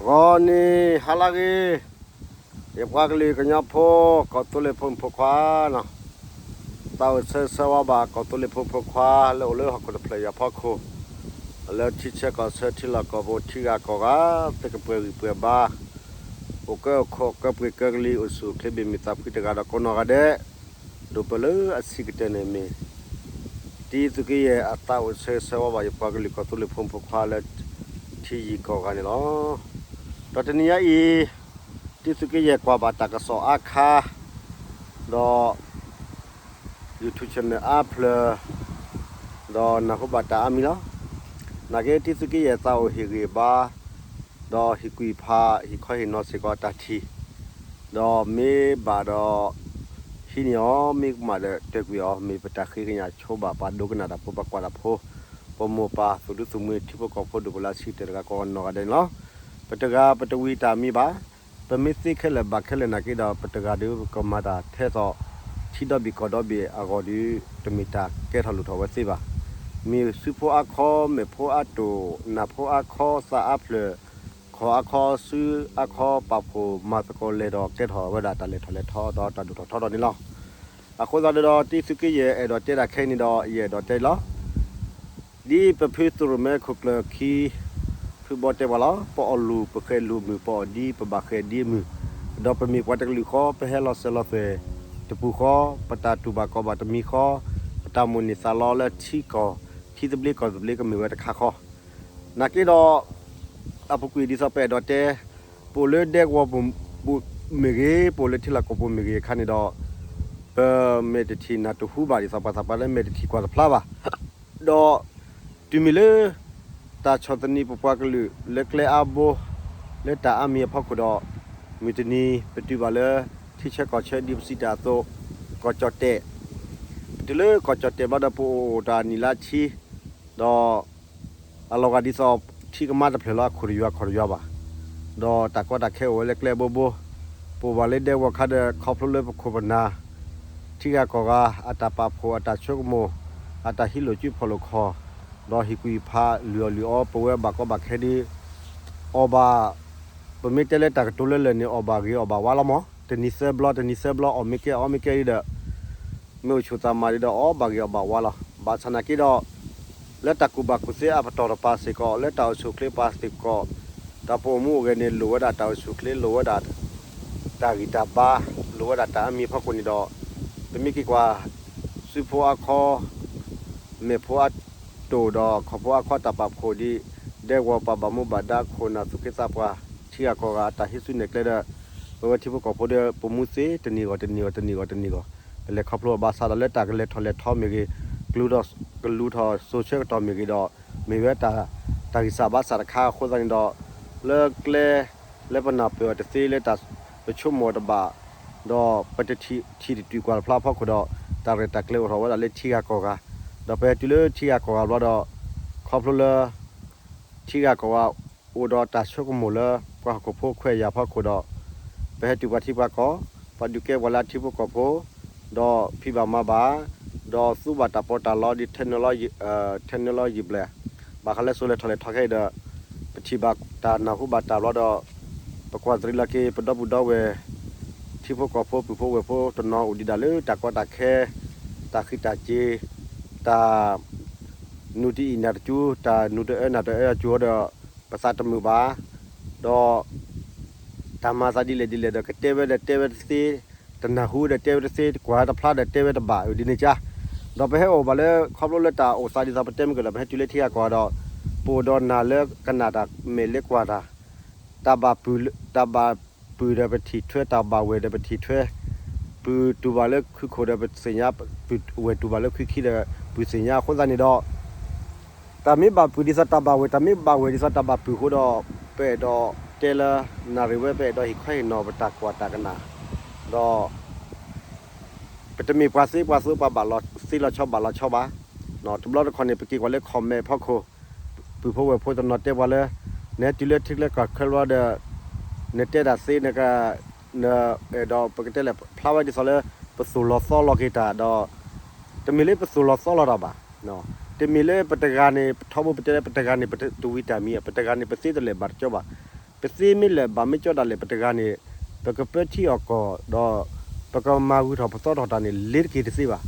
ဂီၤနံၤဟါလၢအဂ့ၤ, ယပှၤကလုာ်ကညီဖိ ကီၢ်သူလ့ၤဖိမုၣ်ဖိခွါနီၤ, သးအိၣ်ဆၢဂ့ၤဆၢဝါဘၣ် ကီၢ်သူလ့ၤဖိမုၣ်ဖိခွါ လၢအိၣ်လၢဟီၣ်ခိၣ်တဖျၢၣ်ယွၤဖီခိၣ်, လၢထံဆၢကီၢ်ဆၢ ထံလီၢ်ကီၢ်ပူၤ ထံဂၤကီၢ်ဂၤ, သုကပှဲၤဂံၢ်ပှဲၤဘါ, အိၣ်ကၢအိၣ်ခိး ကၢပှ့ၤကၢကလံၤ အိၣ်ဆူၣ်အိၣ်ချ့ဘၣ်မုာ်သးဖှံတဂၤဒီးကိးနီၢ်ဂၤဒဲး, ဒိၣ်ပၢၢ်လၢအဆံးကတၢၢ်န့ၣ်မ့ၢ် တံသုးက့ယဲၢ်အသးအိၣ်ဆၢဂ့ၤဆၢဝါဘၣ် ယပှၤကလုာ်ကီၢ်သူလ့ၤဖိမုၣ်ဖိခွါလၢ ထံယံၤကီၢ်ဂၤန့ၣ်လီၤ. ဒီးတနံၤညါအံၤ တံသုးက့ယဲၢ်ကွၢ်ဘၣ်တၢ်ကစီၣ်အါခါ, ဒီး YouTube channel အါဖျၢၣ်, ဒီးနၢ်ဟူဘၣ်တၢ်အါမံၤလီၤ. နာ်က့တံသုးက့ယဲၢ်သးအိၣ်ဟ့ၣ်ဂံၢ်ဘါ, ဒီးဟ့ၣ်ကွံာ်ဖး ဟ့ၣ်ခီဟ့ၣ်နီၤစ့ၢ်ကီးတၢ်ထံၣ်, ဒီးမ့ၢ်ဘၣ်ဒီး ဟံးန့ၢ်အီၤ, မ့ၢ်ကမၣ်ဒီးတဲာ်ကွံာ်အီၤ, မ့ၢ်ပတၢ်ဃ့ကညးဆိဘၣ် ပှၤဒိကနၣ်တၢ်ဖိ ပှၤကွၢ်တၢ်ဖိ, ပမိၢ်ပၢ်သူၣ်ဒူသးမုာ် ထံဖိကီၢ်ဖိ ဒိၣ်ပၢၢ်လၢအဆံးကတၢၢ်တဂၤကိးနီၢ်ဂၤဒဲးန့ၣ်လီၤ. ပတဂၤပတဝံၤတၢ်မံၤဘၣ်, ပမ့ၢ်သ့ခဲလၢာ်ဘၣ်ခဲလၢာ်နာ်က့ဒီး ပတဂၤဒီးကမၤတၢ်ထဲသိး ထံဒီဘ့ၣ်ကီၢ်ဒီဘ့ၣ်အဂီၢ်ဒီး တမ့ၢ်တၢ်ကဲထီၣ်လိၣ်ထီၣ်ဝဲသ့ဘၣ်. မ့ၢ်စုဖိအါခီ, မဲာ်ဖိအါတိၢ်, နၢ်ဖိအါခီ, သးအါဖျၢၣ်, ခီၣ်အါခီ, စုအါခီ, ပာ်ဖှိၣ်မၤသကိးလဲၤဒီး ကဲထီၣ်ဝဲဒၣ်တၢ်လဲၤထီၣ်လဲၤထီဒီးတၢ်ဒိၣ်ထီၣ်ထီထီၣ်န့ၣ်လီၤ. အဃိသတးဒီး တံသုးက့ယဲၢ်အဲၣ်ဒိးတဲဒၣ်ခဲအံၤန့ၣ်ဒီး ယအဲၣ်ဒိးတဲလီၤ. ဒ်ပဖုသရိၣ်မဲခိၣ်ကျၢၢ်ခံ ဖုဘီတဲပှၤလီၤ, ပအီၣ်လူၢ်ပဃဲၤလူၢ်မုၢ် ပအီၣ်ဒံပဘၣ်ဃဲၤဒံမုၢ်, ဒီးပမ့ၢ်ပှၤတကလုာ်ဃီ ပဟဲလီၤစၢၤလီၤသွဲၣ်တပူၤဃီ, ပတၢ်တူၢ်ဘၣ်ခီၣ်ဘၣ်တမံၤဃီ, ပတၢ်မိၣ်န့ၢ်သးလီလၢထံကီၢ် ထံသဘျ့ကီၢ်သဘျ့ကမ့ၢ်ဝဲတခါဃီ, နာ်က့ဒီး အပူၤကွံာ်ဒ်သိးပအဲၣ်ဒိးတဲ, ပအိၣ်လၢဒဲကဝီၤပူၤမ့ၢ်ဂ့ၤ, ပအိၣ်လၢထံလီၢ်ကီၢ်ပူၤမ့ၢ်ဂ့ၤအခါန့ၣ်ဒီး ပမဲာ်တထံၣ်နၢ်တဟူဘၣ်ဒ်သိးပှၤသးပှၢ်လၢမဲာ်တထံၣ်ကွၢ်တဖျါဘၣ်. ဒီးတုၤမ့ၢ်လၢ တၢ်ဆီၣ်သနံးပပှၤကလုာ်လၢကျဲအါဘိ လၢတၢ်အါမံၤအဖီခိၣ်ဒီး မုၢ်တနံၤပတုၤဘၣ်လၢ ထံဆၢကီၢ်ဆၢဒ်ပစံးတၢ်အသိး ကီၢ်ကၠီၣ်တဲၣ်, ပတုၤလၢကီၢ်ကၠီၣ်တဲၣ်ဘျီဒီး ပအိၣ်တၢ်နံၣ်လါဆံ ဒီး အလီၤဂာ်ဒ်သိး ထံကမါတဖျၢၣ်လီၤ အခိၣ်တယွၤခီၣ်တယွၤဘၣ်, ဒီးတၢ်ကီတၢ်ခဲအိၣ်ဝဲလၢကျဲအဘိဘိ, ပအိၣ်ဘၣ်လၢဒဲကဝီၤခါဒီး ခီဖျိလၢပခိၣ်ပနၢ် ထံဂၤကီၢ်ဂၤ အတၢ်ပာ်ဖှိၣ်အတၢ်ဆိကမိၣ်, အတၢ်ဟံးလိာ်ကွံဖီၣ်လိာ်ခီၣ်, ဒီးဟ့ၣ်ကွံာ်ဖးလုၢ်အီၣ်လုၢ်အီ ပဝဲဘၣ်ကီဘၣ်ခဲဒ် အီၣ်ဘၣ်, ပမ့ၢ်တဲလၢတၢ်ကတိၤလၢလၢာ်န့ၣ် အီၣ်ဘၣ်ဂ့ၤအီၣ်ဘၣ်ဝါလီၤမး, တနံၤသၢဘျီ တနံၤသၢဘျီ အီၣ်မ့ၢ်ကဲအီမ့ၢ်ကဲဒ်ဒီး မ့ၢ်အိၣ်ဆူၣ်သးမၤဒ်ဒီး အီၣ်ဘၣ်ဂ့ၤအီၣ်ဘၣ်ဝါလီၤ. ဘၣ်ဆၣ်နာ်က့ဒီး လၢတၢ်ကူၣ်ဘၣ်ကူၣ်သ့အပတီၢ်တပၤစ့ၢ်ကီး, လၢတၢ်အိၣ်ဆူၣ်အိၣ်ချ့ပၤစ့ၢ်ကီး, တၢ်ပအိၣ်မူအိၣ်ဂဲၤန့ၣ် လိၣ်ဝဲဒၣ်တၢ်အိၣ်ဆူၣ်အိၣ်ချ့, လိၣ်ဝဲဒၣ် တၢ်ဂံၢ်တၢ်ဘါ, လိၣ်ဝဲဒၣ်တၢ်အါမံၤအဖီခိၣ်န့ၣ်ဒီး, ပမ့ၢ်က့ၤကွၢ် စုဖိအါခီ, မဲာ်ဖိအါတိၢ်ဒီး ခီၣ်ဖိအါခီတၢ်ပာ်ဖှိၣ်ဒ် ဒဲကဝီၤပှၤဘၣ်မူဘၣ်ဒါ ခိၣ်နၢ်သူၣ်က့သးပှၢ် ထံဂၤကီၢ်ဂၤအတၢ်ဟံးစုနဲၣ်ကျဲဒီး ပဝဲထံဖိကီၢ်ဖိဒီး ပမူသ့တနံၤဂီၢ်တနံၤဂီၢ်တနံၤဂီၢ်တနံၤဂီၢ်, ပလဲၤခီဖျိဘၣ်ဆၣ်ဒီးလၢတၢ်ကလဲၤထီၣ်လဲၤထီမ့ၢ်ဂ့ၤ, ကလူးထီၣ် ကလူးထီၣ်စိၤဆၢကတီၢ်မ့ၢ်ဂ့ၤဒီး မ့ၢ်ဝဲတၢ် တၢ်ဂံၢ်စၢ်ဘါစၢ်တခါအဃိသတးန့ၣ်ဒီး လၢကျဲ လၢပနၢ်ပၢၢ်အီၤတသ့ လၢတၢ်ပဆိကမိၣ်အီၤတဘၣ်, ဒီးပတထံၣ်တတုၤကွၢ်တဖျါအဖီခိၣ်ဒီး တၢ်ရဲၣ်တၢ်ကျဲၤအိၣ်ထီၣ်ဝဲဒၣ်လၢထံဂၤကီၢ်ဂၤ, ဒီးပဟဲတုၤလၢထံဂၤကီၢ်ဂၤဘျီဒီး ခီဖျိလၢ ထံဂၤကီၢ်ဂၤ အိၣ်ဒီးတၢ်ဆိကမိၣ်လၢ ပှၤဟီၣ်ခိၣ်ဖိခွဲးယာ်ဖီခိၣ်ဒီး ပဟဲတုၤပှၤထံပှၤကီၢ်, ပှၤဒုးကဲပှၤလၢအထံဖိကီၢ်ဖိ, ဒီးဖံးဘၣ်မၤဘၣ်, ဒီးသူဘၣ်တၢ်ပီးတၢ်လီဒ် technology, technology ဘျဲၣ်, ဘၣ်ဃးလၢစိၤလဲၤထီၣ်လဲၤထီခဲအံၤဒီး ပထံၣ်ဘၣ်တၢ်နၢ်ဟူဘၣ်တၢ်ဘျီဒီး ပကွၢ်တရံးလီၤက့ၤ ပဒီပုၢ်ဒီဝဲၢ် ထံဖိကီၢ်ဖိပုၢ်ဖိဝဲၢ်ဖိတနီၤအိၣ်ဒံးဒၣ်လၢတၢ်ကီတၢ်ခဲ, တၢ်ဃံးတၢ်စ့ၤ, တၢ် နူးတအံၣ်နၢ်တစူၤ, တၢ်နူးတအၢနၢ်တအၢအစူၤဒီး ပသးတမုာ်ဘၣ်, ဒီး တၢ်မၤသးဒ်လဲၣ်ဒ်လဲၣ်ဒီး ကတဲဝဲဒီးတဲဝဲတသ့, တနၢ်ဟူဒီးတဲဝဲတသ့, ကွၢ်တဖျါဒီးတဲဝဲတဘၣ် ဒ်န့ၣ်ကါ, ဒီးပဟဲအိၣ်ဘၣ်လၢ ခီဖျိလၢတၢ်အိၣ်သးဒ်သိးပတဲမုၢ်ကဒီး ပဟဲတုၤလၢထံဂၤကီၢ်ဂၤဒီး ပအိၣ်ဒီးနၢ်လၢကနၣ်တၢ်မဲာ်လၢကွၢ်တၢ်, တၢ်ဘၣ်ပုၢ်, တၢ်ဘၣ်ပုၢ်ဒီးပထံၣ်ထွဲ, တၢ်ဘၣ်ဝဲၢ်ဒီးပထံၣ်ထွဲ, ပုၢ်တူၢ်ဘၣ်လၢခုခိၣ်ဒီးပသ့ၣ်ညါ, ပုၢ်ဝဲၢ်တူၢ်ဘၣ်လၢခုခံဒီး ပုၢ်သ့ၣ်ညါအဃိသတးန့ၣ်ဒီး တၢ်မ့ၢ်ဘၣ်ပုၢ်ဒ်သိးတၢ်ဘၣ်ဝဲၢ်, တၢ်မ့ၢ်ဘၣ်ဝဲၢ်ဒ်သိးတၢ်ဘၣ်ပုၢ်အဃိဒီး ပအဲၣ်ဒိးတဲလၢ နၣ်ရံၣ်ဝဲ ပအဲၣ်ဒိးဟ့ၣ်ခီဟ့ၣ်နီၤပတၢ်ကွၢ်တၢ်ကနၣ်, ဒီး ပတမ့ၢ်ပှၤသ့ပှၤသိ ပှၤဘၣ်လီၤသ့လီၤဆီဘၣ်လီၤဆီဘၣ်, တဘျီတခီၣ်န့ၣ် ပက့ၤကွၢ်လၢ comment ဖီခိၣ်, ပုၢ်ဖိဝဲၢ်ဖိတနီၤတဲပှၤလၢ နဟဲတုၤလၢထံကျဲကီၢ်ချၢဘျီဒီး နတဲတၢ်သ့ နက နအဲၣ်ဒိးပကတဲလဲၣ်ဖျါဝဲဒ်သိးလၢ ပသိၣ်လီၤသီလီၤက့ၤတၢ်ဒီး တမ့ၢ်လၢပသိၣ်လီၤသီလီၤတၢ်ဘၣ်, တမ့ၢ်လၢပတဂၤန့ၣ် ထီဘိပတဲလၢပတဂၤန့ၣ် ပတဝံၤတၢ်မံၤ, ပတဂၤန့ၣ် ပသ့တလဲၤဘၣ်တကၠီဘၣ်, ပ တသ့မ့ၢ်လၢၤဘၣ်မ့ၢ်ကၠီဒၣ်လဲာ် ပတဂၤန့ၣ် ပကပၢထံအီၣ်ကီၢ်ဒီး ပကမၤဂုာ်ထီၣ်ပသီထီၣ်တၢ်န့ၣ် လ့ၤတက့ၤတသ့ဘၣ်.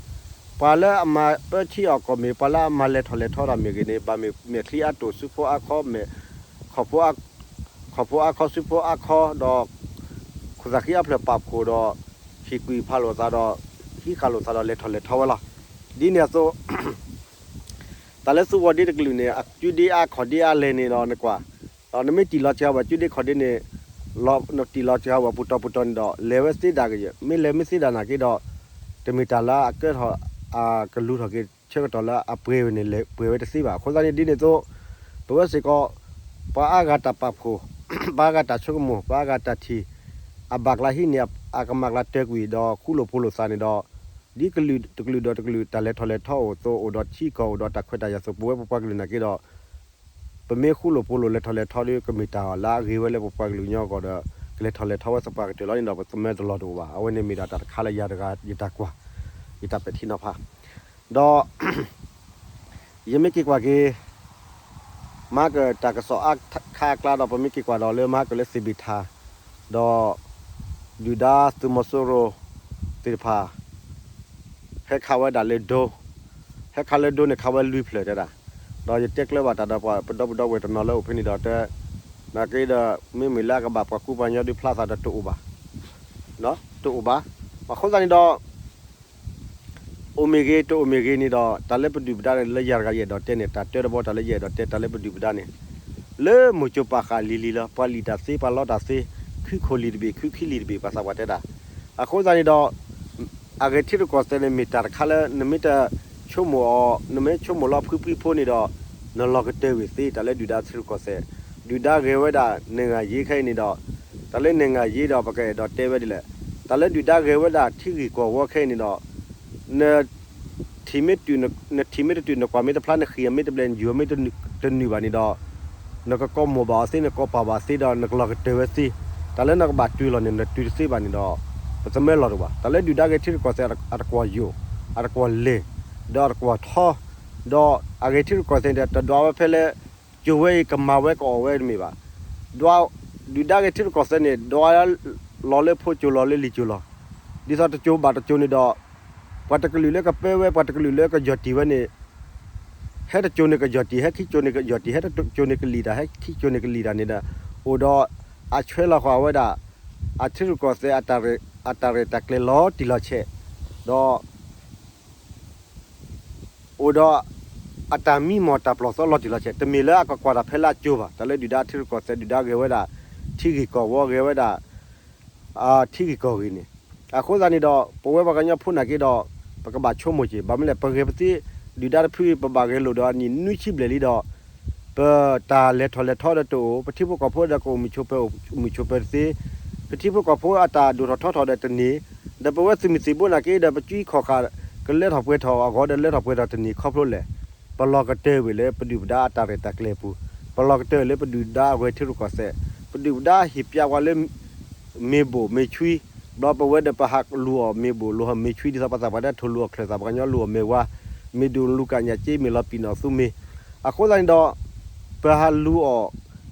ပှၤလၢအမၤပၢထံအီၣ်ကီၢ်မ့ၢ် ပှၤလၢအမၤလဲၤထီၣ်လဲၤထီတၢ်မ့ၢ်ဂ့ၤန့ၣ် ဘၣ်မ့ၢ်မဲာ်ချံအါတိၢ် စုဖိအါခီ မဲာ် ခီၣ်ဖိအါခီ စုဖိအါခီ ဒီး ခိၣ်သၣ်ဃံအါဖျၢၣ်ပာ်ဖှိၣ်ဒီး ဟ့ၣ်ကွံာ်ဖးလိာ်သးဒီး ဟံးဃာ်လိာ်သးဒီး လဲၤထီၣ်လဲၤထီဝဲလီၤ. ဒ်န့ၣ်အသိး တၢ်လၢသုးဝီၤဒ့တကလုာ်န့ၣ် အကုဒ့အါခီၣ်ဒ့အါလဲၣ်န့ၣ်ဒီးနကွၢ်, ဒီးနမ့ၢ်တံၢ်လီၤစှၤဝဲ ကုဒ့ခီၣ်ဒ့န့ၣ် နတံၢ်လီၤစှၤဝဲပူၤတီၤပူၤတီၤန့ၣ်ဒီး လဲၤဝဲသ့ဒၣ်ကယဲၢ် မ့ၢ်လဲၤမ့ၢ်သ့ဒၣ်နာ်က့ဒီး တမ့ၢ်တၢ်လၢအကဲထီၣ် အကလူၤထီၣ်က့ၤ ဆၢကတီၢ်လၢအပှဲၤဝဲန့ၣ် လဲၤပှဲၤဝဲတသ့ဘၣ်. အဃိသတးန့ၣ်ဒ်န့ၣ်အသိး ပဝဲစ့ၢ်ကီး ပှၤအါဂၤတၢ်ပာ်ဖှိၣ် ပှၤအါဂၤတၢ်ဆိကမိၣ် ပှၤအါဂၤတၢ်ထံၣ် အဘၣ်ကျါဟံးန့ၢ် အကမၣ်ကျါတၢၢ်ကွံာ်ဒီးဃူလိာ်ဖိးလိာ်သးန့ၣ်ဒီး ဒ်ကလုာ်တကလုာ်ဒီးတကလုာ် တၢ်လဲၤထီၣ်လဲၤထီအိၣ်အသိး အိၣ်ဒီးထံကီၢ် အိၣ်ဒီးတၢ်ခွဲးတၢ်ယာ်အသိး ပဝဲပပှၤကလုာ်နာ်က့ဒီး ပမ့ၢ်ဃူလိာ်ဖိးလိာ်လဲၤထီၣ်လဲၤထီဒီး ကမ့ၢ်တၢ်လၢအဂ့ၤဝဲလၢပပှၤကလုာ်ကညီအဂီၢ်ဒီး ကလဲၤထီၣ်လဲၤထီဝဲသပှၢ်ကတၢၢ်လီၤန့ၣ်ဒီး ပသမၢတလီၢ်တအိၣ်ဘၣ်. အဝဲန့ၣ်မ့ၢ်ဒၣ်တၢ်တခါလၢယၤတဂၤယတၢ်ကွၢ် ယတၢ်ပဲာ်ထံနီၤဖး ဒီး ယမ့ၢ်က့ၤကွၢ်က့ၤ မဟါကတၢ်ကစီၣ်အါခါအကျါဒီး ပမ့ၢ်က့ၤကွၢ်ဒီးလၢမဟါကလၢသ့ၣ်ဘ့ၣ်ထၣ် ဒီး ဒုၣ်ဒါသုးမီၤစိရိၤသ့ၣ်တဖၣ် ဟဲခးဝဲဒၣ်လၢဒိ ဟဲခးလၢဒိန့ၣ် ခးဝဲလွံၢ်ဖျၢၣ်တဲဒၣ်, ဒီးယတဲကျၢၤဘၣ်တၢ်ဒီးပှၤပဒီပုၢ်ဒီဝဲၢ်တနီၤလၢအိၣ်ဖဲန့ၣ်ဒီးတဲ နာ်က့ဒီး မ့မ့ၢ်လၢအကဘၣ်ပှၤကူပှၤကညီဒုးဖျါသးဒီးတအိၣ်ဘၣ်, တအိၣ်ဘၣ်. အဃိသတးန့ၣ်ဒီး အိၣ်မ့ၢ်ဂ့ၤ တအိၣ်မ့ၢ်ဂ့ၤန့ၣ်ဒီး တၢ်လၢပဒုၣ်ပဒါန့ၣ် လၢယၤတဂၤယအဲၣ်ဒိးတဲန့ၣ် တၢ်တၢတဘီ တၢ်လၢယအဲၣ်ဒိးတဲ တၢ်လၢပဒုၣ်ပဒါန့ၣ် လၢမိၢ်ကၠိပာ်ဃာ်လံၤလံၤလီၤ. ပှၤလံၣ်တၢ်သ့ ပှၤလီတၢ်သ့, ခုခိၣ်လံၣ်တဘ့ၣ် ခုခံလံၣ်တဘ့ၣ် ပှၤသးပှၢ်တဲတၢ်. အဃိသတးန့ၣ်ဒီး အဂဲၤထံရူၢ်ကီၢ်သဲးန့ၣ် မ့ၢ်တၢ်တခါလၢ နမ့ၢ်တဆိကမိၣ်အီၤ နမ့ၢ်ဆိကမိၣ်လီၤဖှံဖှံဖိန့ၣ်ဒီး နလီၤကတၢၢ်ဝံၤသ့ တၢ်လၢဒုၣ်ဒါထံရူၢ်ကီၢ်သဲး, ဒုၣ်ဒါဂဲၤဝဲဒၣ် နဂၤယ့ခဲအံၤန့ၣ်ဒီး တၢ်လၢနဂၤယ့ဒီး ပကအဲၣ်ဒိးတဲဝဲဒ်လဲၣ်, တၢ်လၢဒုၣ်ဒါဂဲၤဝဲဒၣ်ထံဂ့ၢ်ကီၢ်ဝီခဲအံၤန့ၣ်ဒီး န ထံၣ်မ့ၢ်တုၤ နထံၣ်မ့ၢ်တတုၤ နကွၢ်မ့ၢ်တဖျါ နဃံၢ်မ့ၢ်တဘျဲၣ် နယုၢ်မ့ၢ်တနုာ်ဘၣ်န့ၣ်ဒီး နကကိးမိၢ်ဘၣ်အီၤသ့ နကိးပၢ်ဘၣ်သ့ဒီး နကလီၤကတၢၢ်ဝဲသ့, တၢ်လၢနကဘၣ်တုၤလီၤန့ၣ် နတုၤတသ့ဘၣ်န့ၣ်ဒီး ပသမၢလီၤတအိၣ်ဘၣ်. တၢ်လၢဒုၣ်ဒါဂဲၤထံရူၢ်ကီၢ်သဲး အတကွီၢ်ယိာ်, အတကွီၢ်လဲၢ်, ဒီးအတကွီၢ်ထီ, ဒီးအဂဲၤထံရူၢ်ကီၢ်သဲးန့ၣ် တဒွးဝဲဖဲလၢ ကၠိၤဝဲအံၤကမၤဝဲကအီၣ်ဝဲတမ့ၢ်ဘၣ်. ဒွး ဒုၣ်ဒါဂဲၤထံရူၢ်ကီၢ်သဲးန့ၣ် ဒွးလီၤလၢဖိကၠိၤလီၤလၢလံာ်ကၠိၤလီၤ. ဒ်သိးတကၠိၤဘၣ်တကၠိၤန့ၣ်ဒီး ပှၤတကလုာ်လၢကပၢဝဲ ပှၤတကလုာ်လၢကယီၢ်တံၢ်ဝဲန့ၣ် ဟဲတကၠိၤန့ၣ်ကယီၢ်တံၢ် ဟဲခံကၠိၤန့ၣ်ကယီၢ်တံၢ် ဟဲတကၠိၤန့ၣ်ကလံၣ်တၢ် ဟဲခံကၠိၤန့ၣ်ကလံၣ်တၢ်န့ၣ်ဒီး အိၣ်ဒီးအဆွဲလီၤဃာ်ဝဲဒၣ် အထံရူၢ်ကီၢ်သဲး အတၢ်ရဲၣ်တၢ်ကျဲၤလီၤတံၢ်လီၤဆဲး ဒီး အိၣ်ဒီး အတၢ်မံမီၢ်တၢ်ပျီၢ်သီလီၤတံၢ်လီၤဆဲး တမ့ၢ်လၢအကကွၢ်တၢ်ဖဲလၢအကၠိၤဘၣ်. တၢ်လၢဒုၣ်ဒါထံရူၢ်ကီၢ်သဲး ဒုၣ်ဒါဂဲၤဝဲဒၣ် ထံဂ့ၢ်ကီၢ်ဝီ ဂဲၤဝဲဒၣ် ထံဂ့ၢ်ကီၢ်ဂ့ၢ်န့ၣ် အဃိသတးန့ၣ်ဒီး ပဝဲပှၤကညီဖိနာ်က့ဒီး ပကဘၣ်ဆိကမိၣ်က့ၤ ဘၣ်မနုၤလဲၣ် ပဂဲၤပသ့ ဒုၣ်ဒါတဖု ပဘၣ်ဂဲၤလိာ်ဒီးအနံၣ်နွံဆံဘျဲၣ်လံဒီး ပတၢ်လဲၤထီၣ်လဲၤထီဒီးတအိၣ် ပထံဖိကီၢ်ဖိဒီးကအိၣ်မုာ်ဆိးပၢၤ အိၣ်မုာ်ဆိးပၢၤတသ့ ပထံဖိကီၢ်ဖိအတၢ်ဒိၣ်ထီၣ်ထီထီၣ်ဒီးတန့ၢ် ဒီးပဝဲသုးမုၢ်သံၣ်ဘိနာ်က့ဒီး ပကွံခီၣ်ဃာ် ကလၢထီၣ်ပှဲၤထီၣ်အဂီၢ်ဒီး လၢထီၣ်ပှဲၤထီၣ်တန့ၢ်ခီဖျိလဲၣ်. ပလီၤကတၢၢ်ဝံၤလၢပဒုၣ်ပဒါအတၢ်ရဲၣ်တၢ်ကျဲၤအပူၤ, ပလီၤကတၢၢ်လၢပဒုၣ်ဒါအဂဲၤထံရူၢ်ကီၢ်သဲး, ပဒုၣ်ပဒါဟ့ၣ်ပျးဝဲလၢ မ့ၢ်ဘိၣ်မ့ၢ်ဆွံ, ဘျီပဝဲဒီးပဟးလူၤအီၣ်မ့ၢ်ဘိၣ် လူၤအီၣ်မ့ၢ်ဆွံ ဒ်သိးပှၤသးပှၢ်တဲ ထိၣ်လူၤအီၣ်ချၢၣ်သး ပှၤကညီလူၤအီၣ်မ့ၢ်ဝါ, မ့ၢ်ဒိၣ်လူၤကၣ်ညၣ်က့ မ့ၢ်လီၤပံာ်နီၣ်သူမ့ၢ်, အဃိသတးန့ၣ်ဒီး ပဟးလူၤ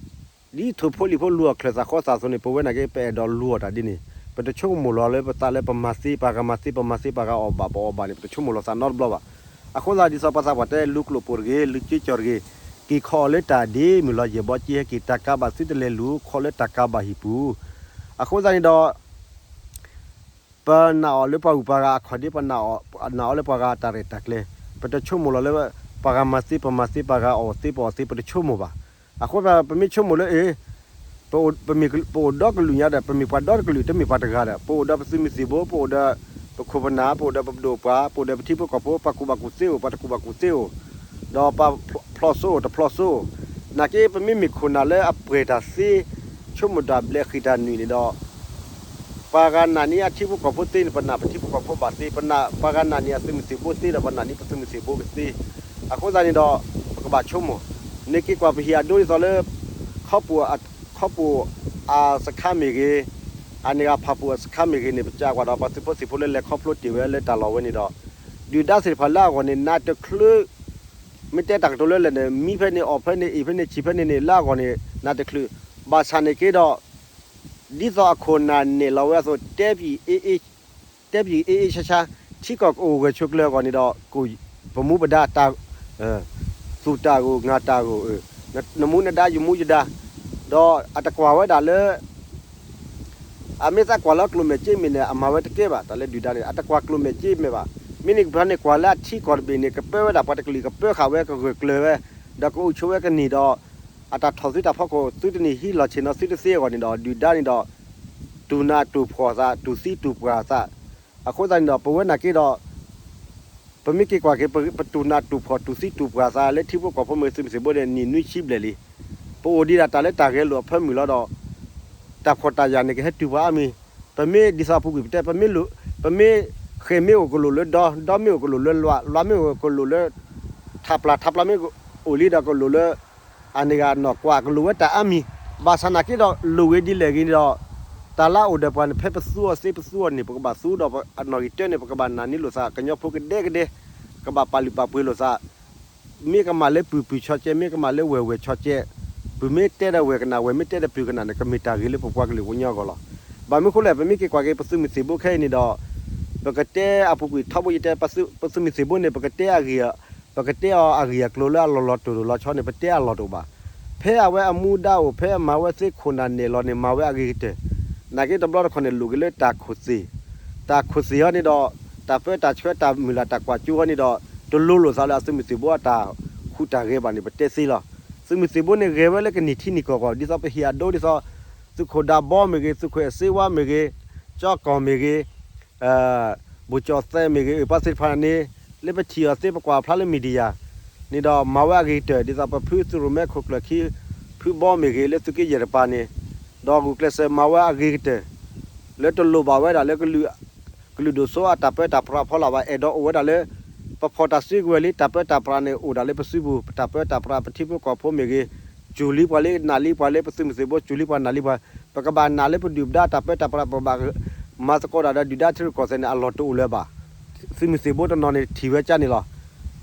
အီၣ် ဒ်ထိၣ်ဖိလံၣ်ဖိလူၤအီၣ်ချၢၣ်သးဃီသးအသိးန့ၣ် ပဝဲနာ်က့ ပအဲၣ်ဒိးလူၤအီၣ်တၢ်ဒ်န့ၣ် ပတဆိကမိၣ်လီၤလၢပသးလၢပမၤသ့ ပှၤဂၤမၤသ့ ပမၤသ့ ပှၤဂၤအီၣ်ဘၣ် ပအီၣ်ဘၣ်န့ၣ် ပတဆိကမိၣ်လီၤသးနီတဘျီဘၣ်. အဃိသတး ဒ်သိးပှၤသးပှၢ်တဲ လူၤကျိၣ်ပိၢ်တဂ့ၤ လူၤကၠ့ကၠီၣ်တဂ့ၤ, က့ၤခီအီၤလၢတၢ်ဒ့မုၢ်လီၤယဲၢ်ဘီက့ ဟဲက့ၤတၢ်ကးဘၣ်သုတလဲၤလူၤ ခီလၢတၢ်ကးဘၣ်ဟံၣ်ပူၤ, အဃိသတးန့ၣ်ဒီး ပနာ်အီၤလၢပှၤဂုၤပှၤဂၤအခီၣ်ဒ့ ပနာ်အီၤလၢပှၤဂၤအတၢ်ရဲၣ်တၢ်ကျဲၤ, ပတဆိကမိၣ်လီၤလၢ ပှၤဂၤမၤသ့ ပမၤသ့ ပှၤဂၤအီၣ်သ့ ပအီၣ်သ့ ပတဆိကမိၣ်ဘၣ်. အဃိသတး ပမ့ၢ်ဆိကမိၣ်လၢအ့ၣ် ပအိၣ်ဒီးကလုာ်ညါဒီး ပမ့ၢ်ပှၤဒီတကလုာ် တမ့ၢ်ပှၤတဂၤဒီး ပအိၣ်ဒီးပသုးမုၢ်သံၣ်ဘိ ပအိၣ်ဒီးပခိၣ်ပနၢ် ပအိၣ်ဒီးပဒိၣ်ပှၢ် ပအိၣ်ဒီးပထံဖိကီၢ်ဖိ ပှၤကူၣ်ဘၣ်ကူၣ်သ့အိၣ် ပှၤတကူၣ်ဘၣ်ကူၣ်သ့အိၣ်, ဒီးပဖျီၣ်စိအိၣ် တဖျီၣ်စိအိၣ်, နာ်က့ ပမ့မ့ၢ်ခိၣ်နၢ်လၢအပှဲၤတၢ်သ့ ဆိကမိၣ်တၢ်ဘျဲးဃ့ၢ်တၢ်နုာ်န့ၣ်ဒီး ပှၤဂၤနာ်န့ၢ်အထံဖိကီၢ်ဖိသ့န့ၣ် ပနာ်ပထံဖိကီၢ်ဖိဘၣ်သ့, ပှၤဂၤနာ်န့ၢ်အသုးမုၢ်သံၣ်ဘိသ့ဒီး ပနာ်န့ၢ်ပသုးမုၢ်သံၣ်ဘိကသ့. အဃိသတးန့ၣ်ဒီး ပကဘၣ်ဆိကမိၣ်, နက့ၤကွၢ်ပဟံၣ်အဒိဒ်သိးလၢ ခီပူၤ ခီပူၤအစခါမ့ၢ်ဂ့ၤ, အန့ၣ်ဂၤဖၣ်ပူၤအစခါမ့ၢ်ဂ့ၤန့ၣ် ပကွၢ်ကွၢ်ဒီးပှၤသုးဖိသံၣ်ဖိလၢလဲၤခီဖျိတ့ၢ်ဝဲလၢတၢ်လီၢ်ဝဲန့ၣ်ဒီး ဒုၣ်ဒါသ့ၣ်တဖၣ်လၢအဂီၢ်န့ၣ် နးတချုး မ့ၢ်တဲတၢ်ကတိၤလၢလဲၣ်န့ၣ် မံဖဲန့ၣ် အီၣ်ဖဲန့ၣ် အ့ၣ်ဖဲန့ၣ် ဆံၣ်ဖဲန့ၣ်န့ၣ် လၢအဂီၢ်န့ၣ် နးတချုး ဘၣ်ဆၣ်န့ၣ်က့ဒီး ဒ်သိးအခိၣ်နၢ်နဲၣ်လီၤဝဲအသိး တဲပံၤအ့အ့ဆါဆါ, ထံကီၢ်ကအိၣ်ဂၢၢ်ဆိးကျၢၤအဂီၢ်န့ၣ်ဒီး ပမူပဒါတၢ် သူၣ်တၢ်ဂိၢ် ငါတၢ်ဂိၢ်, နမူနဒါ ယမူယဒါ, ဒီးအတကွၢ်ဝဲဒၣ်လၢ အမ့ၢ်သးကွၢ်လၢကျိၣ်မဲာ်စ့မဲာ်န့ၣ် အမၤဝဲတကဲဘၣ်. တၢ်လၢဒုၣ်ဒါန့ၣ် အတကွၢ်ကျိၣ်မဲာ်စ့မဲာ်ဘၣ်. မ့ၢ်န့ၣ်ကဖျါန့ၣ် ကွၢ်လၢအထံကီၢ်တဘ့ၣ်န့ၣ် ကပၢဝဲဒၣ်ပှၤတကလုာ် ကပၢဃာ်ဝဲ ကဂၢၢ်ကျၢၤဝဲ, ဒီးကအိၣ်ဆိးဝဲကန့ၢ်ဒီး အတၢ်ထီၣ်သုတၢ်ဖီခိၣ် သုတန့ၢ်ဟံးလီၢ်ဆ့ၣ်နီၤသုတသ့အဂီၢ်န့ၣ်ဒီး ဒုၣ်ဒါန့ၣ်ဒီး တူၢ်နးတူၢ်ဖှီၣ်သး တူၢ်သံတူၢ်ပှၢ်သး. အဃိသတးန့ၣ်ဒီး ပဝဲနာ်က့ဒီး ပမ့ၢ်က့ၤကွၢ်က့ၤ ပတူၢ်နးတူၢ်ဖှီၣ် တူၢ်သံတူၢ်ပှၢ်သးလၢထံဖိကီၢ်ဖိမ့ၢ်ဂ့ၤ သုးမုၢ်သံၣ်ဘိန့ၣ် နံၣ်နွံဆံဘျဲၣ်လံ. ပအိၣ်ဒံးဒၣ်တၢ်လၢတၢ်ဂဲၤလိာ်အဖၢမုၢ်လီၤဒီး တၢ်ဖှီၣ်တၢ်ယာ်န့ၣ် ကဟဲတုၤပှၤအါမံၤ. ပမ့ၢ်ဒ်သိးအပူၤကွံာ်ပတဲ ပမ့ၢ်ဃဲၤမ့ၢ်အိၣ်ကလိၣ်လၢဒီ, ဒီမ့ၢ်အိၣ်ကလိၣ်လၢလွး, လွးမ့ၢ်အိၣ်ကလိၣ်လၢ ထးပျၢ်, ထးပျၢ်မ့ၢ်အိၣ်လံဒီးကလိၣ်လၢ အန့ၣ်ဂ့ၤနီၢ်ကွၢ် ကလိၣ်ဝဲတၢ်အါမံၤ. ဘၣ်ဆၣ်နာ်က့ဒီး လိၣ်ဂ့ၤဒ်လဲၣ်ဂ့ၤန့ၣ်ဒီး တၢ်လၢအအိၣ်ဒီးပှၤန့ၣ် ဖဲပသူအီၤသ့ ပသူအီၤန့ၣ် ပကဘၣ်သူဒီး အနီၣ်ဂံၢ်တၢန့ၣ် ပကဘၣ်နာ်န့ၢ်လိာ်သး ကညီဖိကဒဲကဒဲ, ကဘၣ်ပာ်လုၢ်ပာ်ပှ့ၤလိာ်သး မ့ၢ်ကမၣ်လၢပုၢ်ပုၢ်ဆီကဲ, မ့ၢ်ကမၣ်လၢဝဲၢ်ဝဲၢ်ဆီကဲ, ပုၢ်မ့ၢ်တဲဒီးဝဲၢ်ကနၣ်, ဝဲၢ်မ့ၢ်တဲဒီးပုၢ်ကနၣ်န့ၣ် ကမ့ၢ်တၢ်ဂ့ၤလၢပပှၤကလုာ်ကညီအဂီၢ်လီၤ. ဘၣ်မနုၤဃိလဲၣ် ပမ့ၢ်က့ၤကွၢ်က့ၤ ပသုးမုၢ်သံၣ်ဘိခဲအံၤန့ၣ်ဒီး ပကတဲအပူၤကွံာ်ထီဘိယတဲ ပသုးမုၢ်သံၣ်ဘိန့ၣ် ပကတဲအဂ့ၢ်, ပကတဲအီၤအဂ့ၢ်အကျိၤလၢအလီၤလီၤတိၢ်တိၢ်လီၤဆီန့ၣ် ပတဲအလီၢ်တအိၣ်ဘၣ်. ဖဲအဝဲအမူဒါအိၣ် ဖဲအမၤဝဲသ့ခိၣ်နၢ်နဲၣ်လီၤန့ၣ် မၤဝဲအဂ့ၤကတၢၢ်. နာ်က့တဘျီတခီၣ်န့ၣ် လိၣ်က့ၤလၢတၢ်ခိၣ်သ့ၣ်, တၢ်ခိၣ်သ့ၣ်ဟီန့ၣ်ဒီး တၢ်ပၢတၢ်ဆှၢတၢ်မုၢ်လၢ်တၢ်ကွၢ်စိဟီန့ၣ်ဒီး တလိၤလိာ်သးလၢအသုးမုၢ်သံၣ်ဘိအတၢ်ဟူးတၢ်ဂဲၤဘၣ်န့ၣ် ပတဲသ့လီၤ. သုးမုၢ်သံၣ်ဘိန့ၣ် ဂဲၤဝဲလၢကနံၣ်ထံနံၣ်ကီၢ်အဂီၢ် ဒ်သိးပဟ့ၣ်အဒိဒ်သိး သုးခိၣ်ဒးဘီမ့ၢ်ဂ့ၤ, သုးခိၣ်အဲၣ်စ့ဝါမ့ၢ်ဂ့ၤ, ကၠီကီၢ်မ့ၢ်ဂ့ၤ, ဘိၣ်ကၠီၣ်သဲးမ့ၢ်ဂ့ၤ, အပှၤသ့ၣ်တဖၣ်န့ၣ် လၢပထံၣ်အီၤသ့ ပကွၢ်ဖျါလၢ media န့ၣ်ဒီး မၤဝဲအဂ့ၤကတၢၢ် ဒ်သိးပဖုသုးရိၣ်မဲခိၣ်ကျၢၢ်ခံ ဖုဘီမ့ၢ်ဂ့ၤ လၢသုးက့ယဲၢ်တပၤန့ၣ်, ဒီးဂုာ်ကျဲးစၢးမၤဝဲအဂ့ၤကတၢၢ် လၢတလိၣ်ဘၣ်ဝဲဒၣ်လၢ ကလုာ်ဒိၣ်စိအတၢ်ပၢတၢ်ပြးအဖီလာ်ဘၣ် အဲၣ်ဒိးအိၣ်ဝဲဒၣ်လၢ ပဖီၣ်တၢ်စုကဝဲၤလံ တၢ်ပၢတၢ်ပြးန့ၣ် အိၣ်ဒၣ်လၢပစုပူၤ ပတၢ်ပၢတၢ်ပြး ပထံဖိကီၢ်ဖိမ့ၢ်ဂ့ၤ စူၢ်လံပှၤလၢ နာ်လံပှၤလၢ ပသုးမုၢ်သံၣ်ဘိ စူၢ်လံပှၤနာ်လံပှၤ ပကဘၣ်နာ်လၢပဒုၣ်ပဒါတၢ်ပၢတၢ်ပြး ပကဘၣ်မၤသကိးတၢ်ဒီးဒုၣ်ဒါထံရူၢ်ကီၢ်သဲးန့ၣ် အလီၢ်တအိၣ်လၢၤဘၣ်. သုးမုၢ်သံၣ်ဘိတနီၤန့ၣ်ထံၣ်ဝဲကၠၢန့ၣ်လီၤ.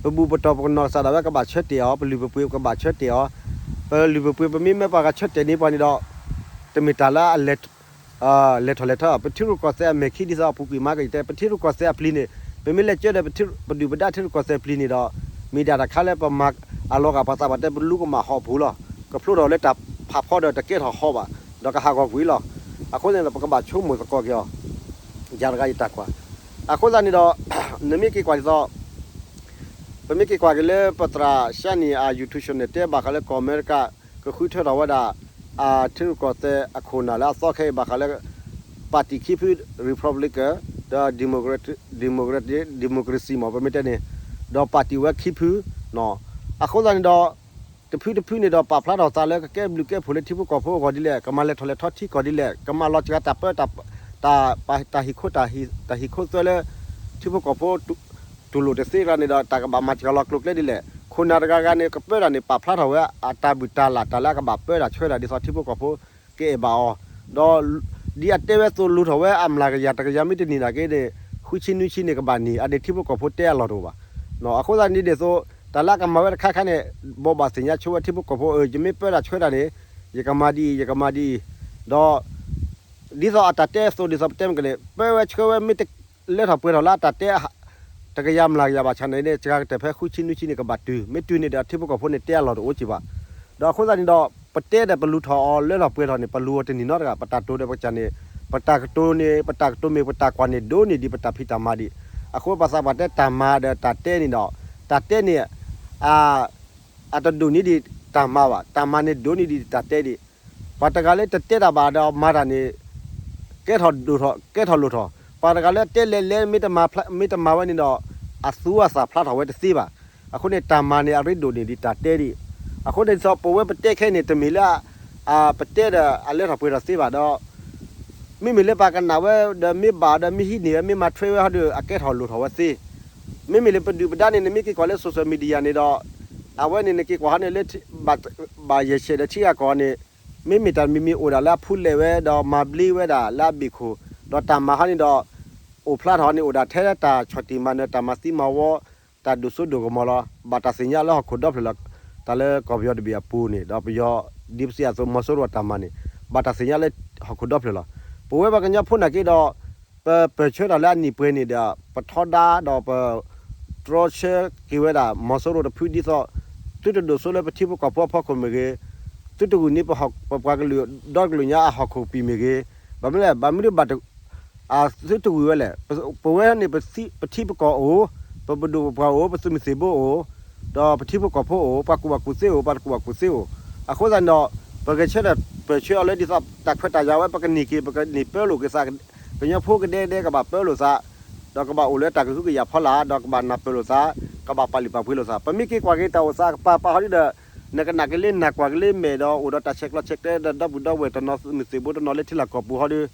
ပဘူၣ်ပတီၢ်ပကနီၤကစၢ်ဒၣ်ဝဲကဘၣ်ဆၢတဲာ်အီၤ ပလုၢ်ပပှ့ၤပကဘၣ်ဆၢတဲာ်အီၤ ပလုၢ်ပပှ့ၤပမ့ၢ်မၢပှၤဂၤဆၢတဲာ်န့ၢ်ပှၤန့ၣ်ဒီး တမ့ၢ်တၢ်လၢအ လဲၤထီၣ်လဲၤထီၣ် ပထံရူၢ်ကီၢ်သဲးအမဲာ်ခံ ဒ်သိးအပူၤကွံာ်မၤကယတဲ ပထံရူၢ်ကီၢ်သဲးအပျံၤန့ၣ် ပမ့ၢ်လဲၤကၢဒီး ပဒုၣ်ပဒါထံရူၢ်ကီၢ်သဲးအပျံၤန့ၣ်ဒီး မ့ၢ်ဒၣ်တၢ်ခါလၢပမၤအလီၤဂာ်ပှၤသးပှၢ်တဲ ပလူကမၣ်ဟီၣ်ပူၤလီၤ. ကဖျိထီၣ်လၢတၢ်ဖးဖီဒီးတကဲထီၣ်ဟီၣ်ဘၣ် ဒီးကဟးဂီၤကွံာ်လီၤ. အဃိန့ၣ်ဒီး ပကဘၣ်ဆိကမိၣ်သကိးက့ၤအီၤ ယၤတဂၤယတၢ်ကွၢ်. အဃိသတးန့ၣ်ဒီး နမ့ၢ်က့ၤကွၢ်ဒ်သိး ပမ့ၢ်က့ၤကွၢ်က့ၤလၢပသရၣ် Shani အ YouTube channel တဲဘၣ်ဃးလၢကီၢ်အမဲရကၤ ကဃုထၢထီၣ်ဝဲဒၣ် အထံရူၢ်ကီၢ်သဲးအခိၣ်နၢ်လၢအသီခဲအံၤဘၣ်ဃးလၢ ပၣ်တံၣ်ခံဖု Republican ဒီး Democrat Democrat Democracy မ့ၢ်ပမ့ၢ်တဲန့ၣ် ဒီးပၣ်တံၣ်ဝဲခံဖု အဃိသတးန့ၣ်ဒီး တဖုတဖုန့ၣ်ဒီး ပာ်ဖျါထီၣ်သးလၢကကဲဘျုးကဲဖှိၣ်လၢထံဖိကီၢ်ဖိအဂီၢ်ဒ်လဲၣ်, ကမၤလဲၤထီၣ်လဲၤထီထံကီၢ်ဒ်လဲၣ်, ကမၤလီၤစှၤတၢ်ပၢတၢ် တၢ် တၢ်ဟံၣ်ခိ တၢ်ဟံၣ်ခိသွဲလၢ ထံဖိကီၢ်ဖိ တူၢ်လိာ်တသ့တဂၤန့ၣ်ဒီး တၢ်ကဘၣ်မၤစှၤလီၤကျိၤကျဲဒ်လဲၣ်. ခိၣ်နၢ်တဂၤဂၤန့ၣ် ကပၢတၢ်န့ၣ် ပာ်ဖျါထီၣ်ဝဲအတၢ်ဘူၣ်တၢ်လၢ် တၢ်လၢအကဘၣ်ပၢတၢ်ဆှၢတၢ်ဒ်သိးထံဖိကီၢ်ဖိ ကအဲၣ်ဘၣ်အီၤ, ဒီး ဒ်အတဲဝဲအသိး လူၤထီၣ်ဝဲအမျးကယၤတကယၤမ့ၢ်တန့ၢ်နာ်က့န့ၣ် ဃုဆံနွံဆံန့ၣ် ကဘၣ်န့ၢ် အန့ၣ်ထံဖိကီၢ်ဖိတဲအလီၢ်တအိၣ်ဘၣ်. အဃိသတးန့ၣ်ဒ်သိး တၢ်လၢအကမၤဝဲတခါခါန့ၣ် ဘိးဘၣ်သ့ၣ်ညါဆိဝဲထံဖိကီၢ်ဖိ အၢ ယမ့ၢ်ပၢတၢ်ဆှၢတၢ်န့ၣ် ယကမၤဒ်အံၤ ယကမၤဒ်အံၤ, ဒီး ဒ်သိးအတၢ်တဲအသိး ဒ်သိးပတဲမ့ၢ်ကန့ၣ် ပၢဝဲဆှၢဝဲမ့ၢ်တ လၢထီၣ်ပှဲၤထီၣ်လၢအတၢ်တဲ တကယၤမျးကယၤဘၣ်ဆၣ်န့ၣ် စှၤကတၢၢ်ဖဲဃုဆံနွံဆံန့ၣ် ကဘၣ်တုၤ မ့ၢ်တုၤန့ၣ်ဒီး ထံဖိကီၢ်ဖိန့ၣ် တဲအလီၢ်တအိၣ်က့ဘၣ်. ဒီးအဃိသတးန့ၣ်ဒီး ပတဲဒီးပလူၤထီၣ်အီၤလၢထီၣ်ပှဲၤထီၣ်န့ၣ် ပလူၤအီၤတန့ၢ်နီတဂၤ ပတၢ်တိာ်ဒီးပကစၢ်န့ၣ် ပတၢ်ကတိၤန့ၣ် ပတၢ်ကတိၤမ့ၢ်ပတၢ်ကွၢ်န့ၣ် ဒိၣ်န့ၢ်ဒံးပတၢ်ဖံးတၢ်မၤဒံး. အဃိပှၤသးပှၢ်တဲတၢ်မၤဒီးတၢ်တဲန့ၣ်ဒီး တၢ်တဲန့ၣ် အတဒိၣ်န့ၢ်ဒံးတၢ်မၤဘၣ်, တၢ်မၤန့ၣ်ဒိၣ်န့ၢ်ဒံးတၢ်တဲဒံး. ပှၤတဂၤလၢတတဲတၢ်ဘၣ်ဒီးမၤတၢ်န့ၣ် ကဲထီၣ်ဒိၣ်ထီၣ် ကဲထီၣ်လိၣ်ထီၣ်, ပှၤတဂၤလၢတဲလဲၤလဲၤ မ့ၢ်တမၤဝဲန့ၣ်ဒီး အသူအသၣ်ဖျါထီၣ်ဝဲတသ့ဘၣ်. အဃိန့ၣ် တၢ်မၤန့ၣ် အရ့ဒိၣ်န့ၢ်ဒံးတၢ်တဲဒံး. အဃိန့ၣ်ဒ်သိးပဝဲပတဲခဲအံၤန့ၣ် တမ့ၢ်လၢ ပတဲဒီးအလၢထီၣ်ပှဲၤထီၣ်သ့ဘၣ်ဒီး မ့မ့ၢ်လၢပှၤကနၣ်ဝဲဒီးမ့ၢ်ဘၣ်ဒီးမ့ၢ်ဟံးန့ၢ်ဝဲ မ့ၢ်မၤထွဲဝဲဟီဒီး အကဲထီၣ်လိၣ်ထီၣ်ဝဲသ့. မ့မ့ၢ်လၢပဒုၣ်ပဒါန့ၣ် နမ့ၢ်က့ၤကွၢ်လၢ social media န့ၣ်ဒီး အဝဲန့ၣ်နက့ၤကွၢ်ဟီန့ၣ်လၢ ဘၣ်ယဲၢ်ဆဲးဒီးထံဂၤကီၢ်န့ၣ် မ့မ့ၢ်တၢ်မံၤမံၤအိၣ်ဒၣ်လၢအဖူလဲၣ်ဝဲဒီးမၤဘျ့ဝဲဒၣ်လၢအဘ့ၣ်ခိၣ် ဒီးတၢ်မၤဟီန့ၣ်ဒီး အိၣ်ဖျါထီၣ်န့ၣ်အိၣ်ဒၣ်ထဲတၢ်ဆီၣ်တံၢ်မၤနၢၤ တၢ်မၤသံမၤဝီ တၢ်ဒိၣ်စိဒိၣ်ကမီၤလီၤ. ဘၣ်တၢ်သ့ၣ်ညါလၢဟီၣ်ခိၣ်ဒီဖျၢၣ်လီၤ. တၢ်လၢကီၢ်ပယီၤတဘ့ၣ်အပူၤန့ၣ် ဒီးပယီၤ ဒ်ပစံးအသိး မီၤစိရိၤအတၢ်မၤန့ၣ် ဘၣ်တၢ်သ့ၣ်ညါလၢဟီၣ်ခိၣ်ဒီဖျၢၣ်လီၤ. ပဝဲပှၤကညီဖိနာ်က့ဒီး ပပၢၢ်ဆၢတၢ်လၢအနံၣ်ပှဲၤန့ၣ်ဒီး ပထီဒါဒီးပ တြီဆၢက့ၤဝဲဒၣ် မီၤစိရိၤတဖုဒ်သိး သုတဒိၣ်စိလၢပထံဖိကီၢ်ဖိအဖီခိၣ်မ့ၢ်ဂ့ၤ, သုတဂုာ်န့ၢ်ပပှၤကလုာ် ဒီကလုာ်ညါအဟီၣ်ခိၣ်ပံၤမ့ၢ်ဂ့ၤ, ဘၣ်မနုၤလဲၣ် ဘၣ်မနုၤဘၣ် သုတဂုာ်ဝဲလဲၣ်. ပဝဲန့ၣ် ပထံပကီၢ်အိၣ်, ပပဒိၣ်ပပှၢ်အိၣ်, ပသုးမုၢ်သံၣ်ဘိအိၣ်, ဒီးပထံဖိကီၢ်ဖိအိၣ်, ပှၤကူၣ်ဘၣ်ကူၣ်သ့အိၣ်, ပှၤတကူၣ်ဘၣ်ကူၣ်သ့အိၣ်. အဃိသတးန့ၣ်ဒီး ပဂဲၤဆၢထၢၣ်ပၢၢ်ဆၢအီၤလၢဒ်သိး တၢ်ခွဲးတၢ်ယာ်ဝဲ ပကန့ၢ်က့ၤ ပကန့ၢ်ပၢလိာ်က့ၤသး, ကညီဖိကဒဲကဒဲကဘၣ်ပၢလိာ်သး, ဒီးကဘၣ်အိၣ်လၢတၢ်ကဟုကယာ်ဖီလာ်, ဒီးကဘၣ်နၢ်ပၢၢ်လိာ်သး, ကဘၣ်ပာ်လုၢ်ပာ်ပှ့ၤလိာ်သး. ပမ့ၢ်က့ၤကွၢ်က့ၤတၢ်အိၣ်သးကပၤပာ်ဟီဒ်ဒီး နကနၣ်က့ၤလၢနၢ်ကွၢ်က့ၤလၢမဲာ်ဒီး အိၣ်ဒီးတၢ်ဆဲးကျိးဆဲးကျၢဒီး ဒီပုၢ်ဒီဝဲၢ်တနီၤ သုးမုၢ်သံၣ်ဘိတနီၤလၢထံလီၢ်ကီၢ်ပူၤဟီဒ်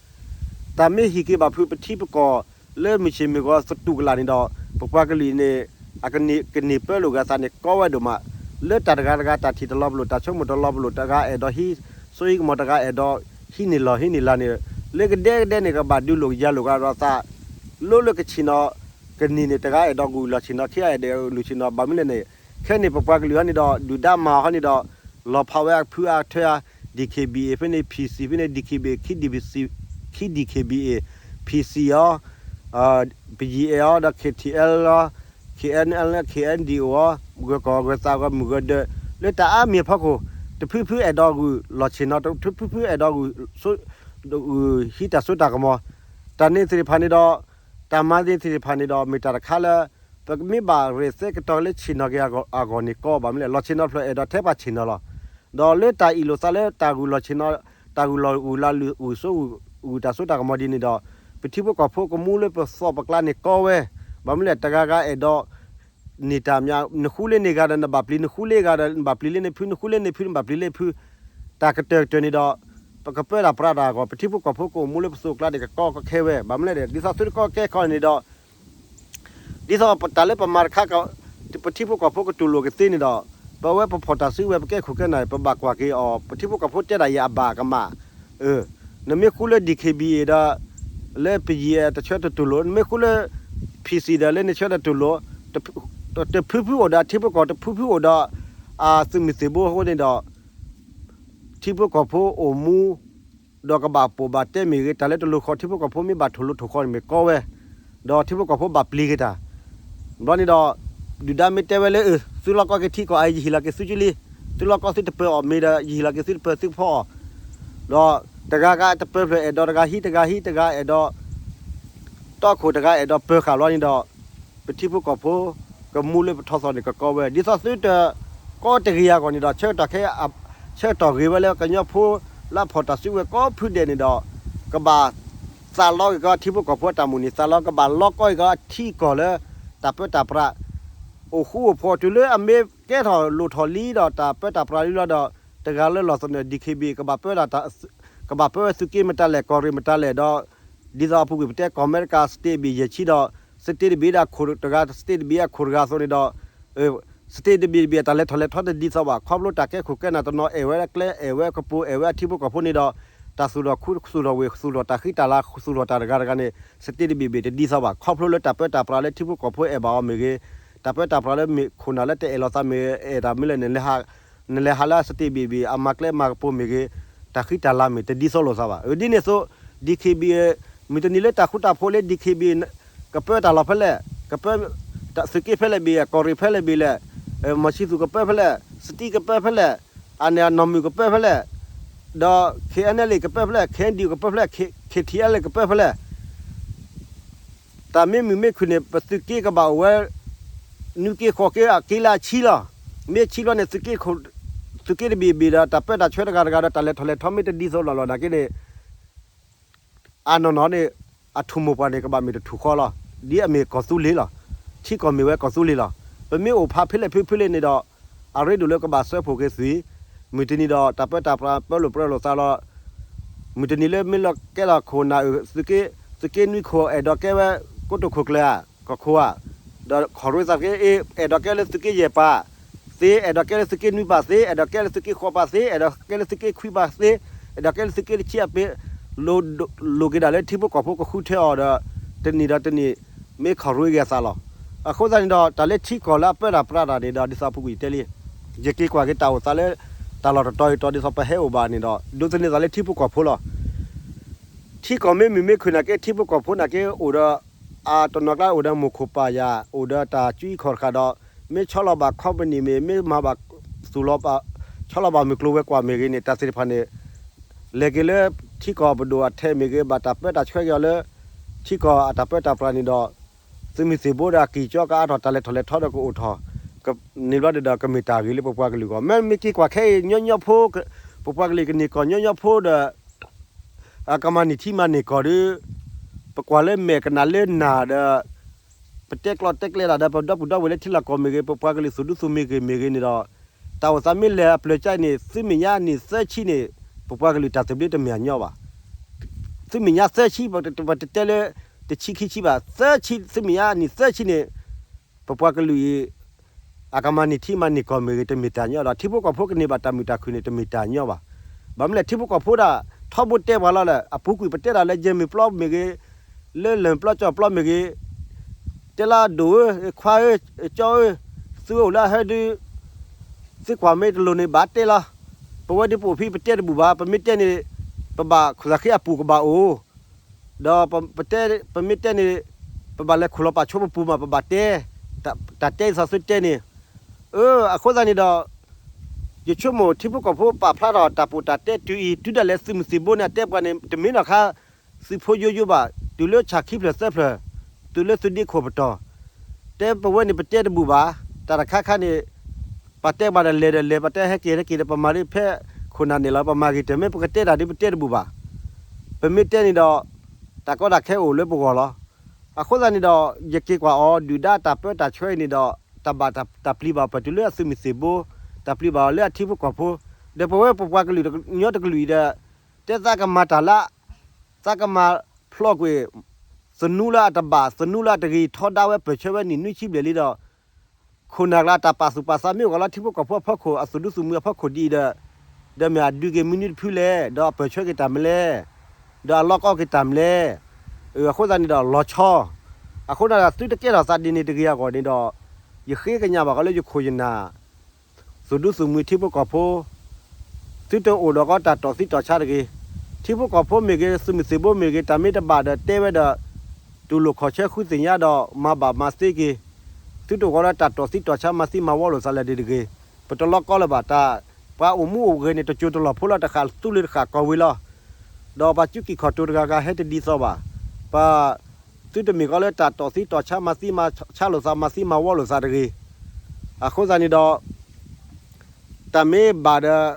တၢ်မ့ၢ်ဟံးက့ၤဘၣ်ဖုးပထံပကီၢ်လၢမုၢ်ဆ့ၣ်မုၢ်ဂီၤသတူၢ်ကလာ်န့ၣ်ဒီး ပပှၤကလုာ်န့ၣ် အကန့ၢ် ကန့ၢ်ပၢလိာ်က့ၤသးန့ၣ် ကီဝဲဒိၣ်မး, လၢတၢ်တဂၤတဂၤ တၢ်ထံၣ်တလီၤပလိာ် တၢ်ဆိကမိၣ်တလီၤပလိာ် တဂၤအဲၣ်ဒိးဟံးစိဟံးကမီၤ တဂၤအဲၣ်ဒိးဟံးန့ၢ်လီၢ်ဟံးန့ၢ်လၤန့ၣ် လၢကဒဲကဒဲန့ၣ် ကဘၣ်ဒုးလိာ်ကယၤလိာ်ကဒီးသး, လိၣ်လၢကဆ့ၣ်နီၤ ကန့ၢ်န့ၣ် တဂၤအဲၣ်ဒိးဂုာ်လီၢ်ဆ့ၣ်နီၤ ခံဂၤအဲၣ်ဒိးဂုာ်လီၢ်ဆ့ၣ်နီၤ ဘၣ်မနုၤလဲၣ်န့ၣ် ခဲန့ၣ်ပပှၤကလုာ်ဟီန့ၣ်ဒီး ဒုၣ်ဒါမၤဟီန့ၣ်ဒီး လီၤဖးဝဲအဖုအထၢ DKBA ဖဲန့ၣ် PC ဖဲန့ၣ် DKBA ခံ DKBA, PC အီၤ BGF အီၤ ဒီး KTL အီၤ KNL KNDO အီၤ ဂၢၢ်ကီၢ်ဂၢၢ်သးဂီၢ်မုၢ် ဂၢၢ်ဒၢး လၢတၢ်အါမံၤအဖီခိၣ် တဖုဖုအဲၣ်ဒိးဂုာ်လီၢ်ဆ့ၣ်နီၤ တဖုဖုအဲၣ်ဒိးဂုာ် ဂုာ်ဟံးတၢ်စိတၢ်ကမီၤ တၢ်န့ၣ်သ့ၣ်တဖၣ်န့ၣ်ဒီး တၢ်မၤသ့ၣ်တဖၣ်န့ၣ်ဒီး မ့ၢ်တၢ်တခါလၢ ပမ့ၢ်ဘၣ်ရဲၣ်သဲကတီၤလၢဆ့ၣ်နီၤက့ၤအဂီၢ်န့ၣ်ကီဘၣ်မနုၤလဲၣ် လီၢ်ဆ့ၣ်နီၤဖျၢၣ်အဲၣ်ဒိးထဲပှၤဆ့ၣ်နီၤလီၤ. ဒီးလၢတၢ်အ့ၣ်လိာ်သးလၢတၢ်ဂုာ်လီၢ်ဆ့ၣ်နီၤ တၢ်ဂုာ်လီၢ်ဂုာ်လၤ ဂုာ်စိ ဂုာ်တၢ်စိတၢ်ကမီၤဒ်န့ၣ်ဒီး ပထံဖိကီၢ်ဖိကမူလၢပသီၣ်ပကျါန့ၣ်ကီဝဲ, ဘၣ်မနုၤလဲၣ် တဂၤဂၤအဲၣ်ဒိး န့ၢ်တၢ်မး နဃုလၢန့ၢ်ဂၤဒီးနဘၣ်ပျံၤ နဃုလၢဂၤဒီးနဘၣ်ပျံၤလၢန့ၣ်ဖု နဃုလၢန့ၣ်ဖု နဘၣ်ပျံၤလၢဖု, တၢ်ကတၢၢ်ကတၢၢ်န့ၣ်ဒီး ပကပၢတၢ်ပြးတၢ်အဂီၢ် ပထံဖိကီၢ်ဖိကအိၣ်မူလၢပသိးကျါန့ၣ် ကကီကခဲဝဲ ဘၣ်မနုၤလဲၣ် ဒ်သိးသုတကီကဲခီန့ၣ်ဒီး ဒ်သိးတၢ်လၢပမၤတခါ ပထံဖိကီၢ်ဖိကတူၢ်လိာ်ကသ့န့ၣ်ဒီး ပဝဲပဖီၣ်တၢ်စုဝဲ ပကဲခိၣ်ကဲနၢ် ပဘၣ်ကွၢ်က့ၤအီၤ ပထံဖိကီၢ်ဖိတဲဒၣ်ယၤအဘၣ်ကမၣ်, နမ့ၢ်ဃုလၢ DKBA ဒီး လၢပယံၤတဆၢတတူၢ်လိာ် နမ့ၢ်ဃုလၢ PC ဒီးလၢနဆၢတတူၢ်လိာ်, တဖုဖုအိၣ်ဒီးထံဖိကီၢ် တဖုဖုအိၣ်ဒီး အသုးမုၢ်သံၣ်ဘိအဃိန့ၣ်ဒီး ထံဖိကီၢ်ဖိအိၣ်မူ ဒီးကဘၣ်ပိာ်ဘၣ်တဲမ့ၢ်ဂ့ၤ တၢ်လၢတလိၤဃီ ထံဖိကီၢ်ဖိမ့ၢ်ဘၣ်ထိၣ်လိၤထိၣ်ဃီန့ၣ်မ့ၢ်ကီဝဲ, ဒီးထံဖိကီၢ်ဖိဘၣ်ပျံၤက့ၤတၢ်, ဘျီန့ၣ်ဒီး ဒုၣ်ဒါမ့ၢ်တဲဝဲလၢ သုလီၢ်ကီက့ၤထံကီၢ်အံၤ ယဟ့ၣ်လီၤက့ၤသုကၠူလံ, သုလီၢ်ကီသုတပၢၤအီၤမ့ၢ်ဒီး ယဟ့ၣ်လီၤက့ၤသုတပၢၤသုကဖီအီၤ, ဒီးတဂၤဂၤတပၢၤဖျၢၣ်အဲၣ်ဒိးတဂၤဟံး တဂၤဟံး တဂၤအဲၣ်ဒိး တီခိၣ် တဂၤအဲၣ်ဒိးပၢၤဃာ်ဘျီန့ၣ်ဒီး ပထံဖိကီၢ်ဖိ ကမူလၢပထီၣ်သီၣ်န့ၣ် ကကီဝဲ ဒ်သိးသုတကီတဂ့ၤအဂီၢ်န့ၣ်ဒီး ဆၢကတီၢ်ခဲ ဆၢကတီၢ်ဂ့ၤဝဲလၢကညီဖိလၢအဖီၣ်တၢ်စုကဝဲၤကိးဖုဒဲးန့ၣ်ဒီး ကဘၣ်သးလီက့ၤကီးထံဖိကီၢ်ဖိအတၢ်မုၢ်န့ၣ် သးလီ ကဘၣ်လီကီက့ၤကီးထံကီၢ်လၢ တၢ်ပၢတၢ်ပြး အိၣ်ဃူအိၣ်ဖိး တုၤလၢအမ့ၢ်ကဲထီၣ်လိၣ်ထီၣ်လံဒီး တၢ်ပၢတၢ်ပြးလံလီၤဒီး တဂၤလၢလီၢ်သနၢၣ် DKBA ကဘၣ်ပၢဒၣ် ကဘၣ်ပၢဝဲသုးက့မတၤလဲၣ် ကီၢ်ရ့ၣ်မတၤလဲၣ်ဒီး ဒ်သိးအပူၤကွံာ်ပတဲကီၢ်အမဲရကၤ state တဘ့ၣ်ယဲၢ်ဆံဒီး state တဘ့ၣ်ဒၣ်ခိၣ်တဂၤ state တဘ့ၣ်အခိၣ်တဂၤအသိးန့ၣ်ဒီး state တဘ့ၣ်တဘ့ၣ် တၢ်လဲၤထီၣ်လဲၤထီတဒ်သိးဘၣ် ခီဖျိတၢ်ကဲခိၣ်ကဲနၢ်တနီၤ အဲၣ်ဝဲကျဲ အဲၣ်ဝဲကပိၤ အဲၣ်ဝဲအထံဖိကီၢ်ဖိန့ၣ်ဒီး တၢ်သူၣ်ထီၣ်ခူသူၣ်ထီၣ်ဝ့ၢ် သူၣ်ထီၣ်တၢ်ဃံတၢ်လၤ သူၣ်ထီၣ်တၢ်တဂၤတဂၤန့ၣ် state တဘ့ၣ်ဘ့ၣ်တဒ်သိးဘၣ် ခီဖျိလၢတၢ်ပၢတၢ်ပြးလၢထံဖိကီၢ်ဖိအဲၣ်ဘၣ်အီၤမ့ၢ်ဂ့ၤ တၢ်ပၢတၢ်ပြးလၢမ့ၢ်ခိၣ်နၢ်လၢတအဲၣ်လီၤသးမ့ၢ်ဂ့ၤ အဲၣ်တၢ်မနုၤလဲၣ်န့ၣ် နလဲၤဟးလၢ state တဘ့ၣ်ဘ့ၣ် အမၤကျဲမၤကပိၤမ့ၢ်ဂ့ၤ တၢ်ဃံတၢ်လၤမ့ၢ်တဒ်သိးလိာ်သးဘၣ်. ဒ်န့ၣ်အသိး DKBA မုၢ်တနံၤလၢတၢ်ဃူတၢ်ဖိးလၢ DKBA ကပၢတၢ်လီၢ်ဖဲလဲၣ် ကပၢ သုးက့ဖဲလဲၣ်ဘ့ၣ် ကီၢ်ရ့ၣ်ဖဲလဲၣ်ဘ့ၣ်လဲၣ် မီၢ်ဆံသူၣ်ကပၢဖဲလဲၣ် state ကပၢဖဲလဲၣ် အန့ၣ်အနီၢ်မုၢ်ကပၢဖဲလဲၣ် ဒီး KNLA ကပၢဖဲလဲၣ် KNDO ကပၢဖဲလဲၣ် KTLA ကပၢဖဲလဲၣ် တၢ်မ့ၢ်မုာ်မ့ၢ်ခုၣ်န့ၣ် ပသုးက့ကဘၣ်အိၣ်ဝဲ နွံက့ဃိးက့အက့လၢအဆံလီၤ. မ့ၢ်ဆံလီၤန့ၣ် သုးက့ခိၣ် သုးက့တဘ့ၣ်ဘ့ၣ်ဒီး တၢ်ပၢတၢ်ဆှၢတဂၤတဂၤဒီး တၢ်လဲၤထီၣ်လဲၤထီမ့ၢ်တဒ်သိးလီၢ်လီၢ်နာ်က့န့ၣ် အနီၢ်နီၢ်န့ၣ် အထူၣ်မိၢ်ပှၢ်န့ၣ် ကဘၣ်မ့ၢ်တထူၣ်ဃီလီၤ. ဒ်အမ့ၢ်ကီၢ်သူလ့ၤလီၤ. ထံကီၢ်မ့ၢ်ဝဲကီၢ်သူလ့ၤလီၤ. ပမ့ၢ်အိၣ်ဖးဖဲလဲၣ်ဖဲဖဲလဲၣ်န့ၣ်ဒီး အရ့ဒိၣ်လၢကဘၣ်စၢဖှိၣ်က့ၤသွံၣ်, မုၢ်တနံၤဒီး တၢ်ပၢတၢ်ပြးပၢလိာ်ပြၢလိာ်သးလီၤ. မုၢ်တနံၤလၢမ့ၢ်လီၤကဲလီၤခိၣ်နၢ်အုၣ် သုးက့ သုးက့နွံခိၣ်အဲၣ်ဒိးကဲဝဲ ကိတိာ်ခိၣ်ကျၢၢ်ဧါ ကီၢ်ခိၣ်ဧါ, ဒီးခီၣ်ရိသးက့ အဲၣ်ဒိးကဲလၢသုးက့ယဲၢ်ပၤသ့, အဲၣ်ဒိးကဲလၢသုးက့နွံပၤသ့, အဲၣ်ဒိးကဲလၢသုးက့ဃိးပၤသ့, အဲၣ်ဒိးကဲလၢသုးက့ခွံပၤသ့, အဲၣ်ဒိးကဲလၢသုးက့တဆံအပ့ၤ, လိၣ်က့ၤဒၣ်လၢထံဖိကီၢ်ဖိကဃုထၢအီၤဒီး တနံၤဒီးတနံၤ မ့ၢ်ခီၣ်ရိဂ့ၤအသးလီၤ. အဃိသတးန့ၣ်ဒီး တၢ်လၢထံကီၢ်လၢအပၢတၢ်ပြးတၢ်န့ၣ်ဒီး ဒ်သိးအပူၤကွံာ်ယတဲလံ ယက့ၤကွၢ်က့ၤတၢ်အိၣ်သးလၢ တၢ်လီၢ်တတီၤအံၤတီၤ ဒ်သိးပဟဲအိၣ်ဘၣ်န့ၣ်ဒီး ဒိးသန့ၤသးလၢထံဖိကီၢ်ဖိလီၤ. ထံကီၢ်မ့ၢ်မုာ်မ့ၢ်ခုၣ်နာ်က့ ထံဖိကီၢ်ဖိနာ်က့ အိၣ်ဒီး အတနီၤကျါအိၣ်ဒီးမိၢ်ခိၣ်ပၢ်ယာ် အိၣ်ဒီးတၢ်ကၠူအံခီၣ်တဃာ်ဒီး မ့ၢ်ဆီလီၤဘၣ် company မ့ၢ် မ့ၢ်မၤဘၣ်သူၣ်လီၤဘၣ် ဆီလီၤဘၣ်မုၢ်ကျိၤဝဲၤကွာ်မ့ၢ်ဂ့ၤန့ၣ် တၢ်သ့ၣ်တဖၣ်န့ၣ် လဲၤက့ၤလၢထံကီၢ်ပဒိၣ်အထဲမ့ၢ်ဂ့ၤ ဘၣ်တၢ်ပၢတၢ်ဆှၢက့ၤအီၤလၢ ထံကီၢ်အတၢ်ပၢတၢ်ပြးန့ၣ်ဒီး သုးမုၢ်သံၣ်ဘိဒီးအကံၢ်ကၠီကအါထီၣ် တၢ်လဲၤထီၣ်လဲၤထီဒီးကအိၣ်ထီၣ် န့ၣ်ဘျီဒီးကမ့ၢ်တၢ်ဂ့ၤလၢပပှၤကလုာ်အဂီၢ် မ့မ့ၢ်က့ၤကွၢ်ခဲအံၤ ညီညီဖိ ပပှၤကလုာ်ကန့ၢ်ကီၢ်ညီညီဖိဒီး အကမၤန့ၢ်ထံမၤန့ၢ်ကီၢ်ဒီး ပကွၢ်လၢမဲာ်ကနၣ်လၢနၢ်ဒီး ပတဲကျီတဲကျဲတၢ်ဒီး ပဒီပုၢ်ဒီဝဲၢ်လၢထံလီၢ်ကီၢ်မ့ၢ်ဂ့ၤ ပပှၤကလုာ်သူၣ်ဒူသူၣ်မ့ၢ်ဂ့ၤမ့ၢ်ဂ့ၤန့ၣ်ဒီး တၢ်အိၣ်သးမ့ၢ်လဲၤအပျၢၤကၠၢန့ၣ် သုးမဲာ်ညါနံၣ်သၢဆံန့ၣ် ပပှၤကလုာ်တၢ်သဘျ့တမ့ၢ်အညီဘၣ်. သုးမဲာ်ညါသၢဆံ ပတတဲလၢ တဆံခံဆံဘၣ် သၢဆံ သုးမဲာ်ညါနံၣ်သၢဆံန့ၣ် ပပှၤကလုာ်အံၤ အကမၤန့ၢ်ထံမၤန့ၢ်ကီၢ်မ့ၢ်ဂ့ၤ တမ့ၢ်တၢ်ညီဒီး ထံဖိကီၢ်ဖိကန့ၢ်ဘၣ်တၢ်မုာ်တၢ်ခုၣ်န့ၣ် တမ့ၢ်တၢ်ညီဘၣ်. ဘၣ်မနုၤလဲၣ် ထံဖိကီၢ်ဖိဒၣ် ထီဘိတဲပှၤလီၤလၢ အပူၤကွံာ်ပတဲတၢ်လၢယဲၢ်မုၢ်ပျီမ့ၢ်ဂ့ၤ လၢလၢၢ်ပျီကၠီၣ်ပျီမ့ၢ်ဂ့ၤ တဲလၢဒိၣ်ဧၢ ခွါဧၢ ကၠီဧၢ သုအိၣ်လၢအဟၢဒု သုကွၢ်မ့ၢ်တလိၤန့ၣ် ဘၣ်တဲလီၤ. ပဝဲဒုပအိၣ်ဖဲပတဲတဘူၣ်ဘၣ် ပမ့ၢ်တဲန့ၣ် ပဘၣ်ခိၣ်သးဃ့အပူၤကဘၣ်အိၣ် ဒီးပတဲ ပမ့ၢ်တဲန့ၣ် ပဘၣ်လဲၤခိၣ်လီၤပာ်ဆိပပူၤမး ပဘၣ်တဲ တၢ်တဲသးသုတဲန့ၣ် အၢ အဃိသတးန့ၣ်ဒီး ယဆိကမိၣ်ထံဖိကီၢ်ဖိပာ်ဖျါထီၣ်တၢ်ပီးတၢ်တဲတုၤအံၤ တုၤဒၣ်လဲာ်သုးမုၢ်သံၣ်ဘိန့ၣ် အတဲပှၤန့ၣ် တမ့ၢ်နီၢ်ခါ သုးဖိယိယိဘၣ် တုၤလၢဆၣ်ခံဖျၢၣ်သၢဖျၢၣ် တုၤလၢသုးဒ့ခိၣ်ပတီၢ် တဲပဝဲန့ၣ် ပတဲတဘူၣ်ဘၣ် တၢ်တခါခါန့ၣ် ပတဲဘၣ်ဒီးလဲၤဒီးလဲၤ ပတဲဟဲက့ၤဟဲက့ၤဒီး ပမၤဒ်ဖဲခိၣ်နၢ်န့ၣ်လီၤ ပမၤဂ့ၤတၢ် မ့ၢ်ပကတဲတၢ်ဒ်ပတဲတဘူၣ်ဘၣ် ပမ့ၢ်တဲန့ၣ်ဒီး တၢ်ကီတၢ်ခဲအိၣ်လၢပဂီၢ်လီၤ. အဃိသတးန့ၣ်ဒီး ယက့ၤကွၢ်အီၤ ဒုၣ်ဒါတၢ်ပၢတၢ်ဆှၢအံၤန့ၣ်ဒီး တၢ်ဘၣ်တၢ်ပျံၤဘၣ်ပှၤတုၤလၢအသုးမုၢ်သံၣ်ဘိ တၢ်ပျံၤဘၣ်အီၤလၢအထံဖိကီၢ်ဖိ ဒီးပဝဲပပှၤကလုာ်ညီတကလုာ်အံၤဒီး တဲသးကမၤတၢ်လၢ သးကမၤဖျိးကွံာ် သနူလၢအတဘၣ် သနူလၢအတဂ့ၤ ထီဒါဝဲပၢၢ်ဆၢဝဲနံၣ်နွံဆံဘျဲၣ်လံဒီး ခိၣ်နၢ်ကျါတၢ်ပာ်သူၣ်ပာ်သးမ့ၢ်အိၣ်ဂီၢ်လၢထံဖိကီၢ်ဖိအဖီခိၣ် အသူၣ်ဒူသူၣ်မုာ်အဖီခိၣ်ဒ်အံၤဒီး ဒီးမ့ၢ်အဒုးက့ၤမနုၤတဖုလဲၣ် ဒီးအပၢၢ်ဆၢက့ၤတၢ်မနုၤလဲၣ် ဒီးအလီၢ်ကီက့ၤတၢ်မနုၤလဲၣ် အဃိသတးန့ၣ်ဒီးလီၤဆီ အဃိသတးဒီးသုတကဲထီၣ်သးဒ်န့ၣ်တဂ့ၤအဂီၢ်န့ၣ်ဒီး ယဃ့ကညးဘၣ်ဃီလၢယခိၣ်ယနၢ် သူၣ်ဒူသူၣ်မုာ်ထံဖိကီၢ်ဖိ သုတအိၣ်ဒီးဃီတၢ်တီၢ်သံတီၢ်ဆါတဂ့ၤ. ထံဖိကီၢ်ဖိမ့ၢ်ဂ့ၤ သုးမုၢ်သံၣ်ဘိမ့ၢ်ဂ့ၤ တၢ်မ့ၢ်တဘၣ်ဒီးတဲဝဲဒီး တူၢ်လိာ်ခီၣ်ဆၢဃုသ့ၣ်ညါဒီး မၤဘၣ်မၤသ့က့ၤ သုတအိၣ်ဃီလၢတၢ်တီၢ်သံတီၢ်ဆါ မၤသံမၤဝီလိာ်သးလၢဒ်တဂ့ၤ. ပတလီၤကီလၢၤဘၣ် တၢ် ပှၤအိၣ်မူအိၣ်ဂဲၤန့ၣ် တစိၤတလီၢ်ဖိလီၤ တဃာ်သူလ့ၤတဃာ်ကီၢ်ဝ့ၤလီၤ. ဒီးပှၤကၠူကံၢ်ခီၣ်တိၤတဂၤဂၤဟဲတဒ်သိးဘၣ်. ပ သုတမ့ၢ်ဃီလၢတၢ်တီၢ်သံတီၢ်ဆါ မၤသံမၤဆါလိာ်သး မၤသံမၤဝီလိာ်သးတဂ့ၤ. အဃိသတးန့ၣ်ဒီး တၢ်မ့ၢ်ဘၣ်ဒီး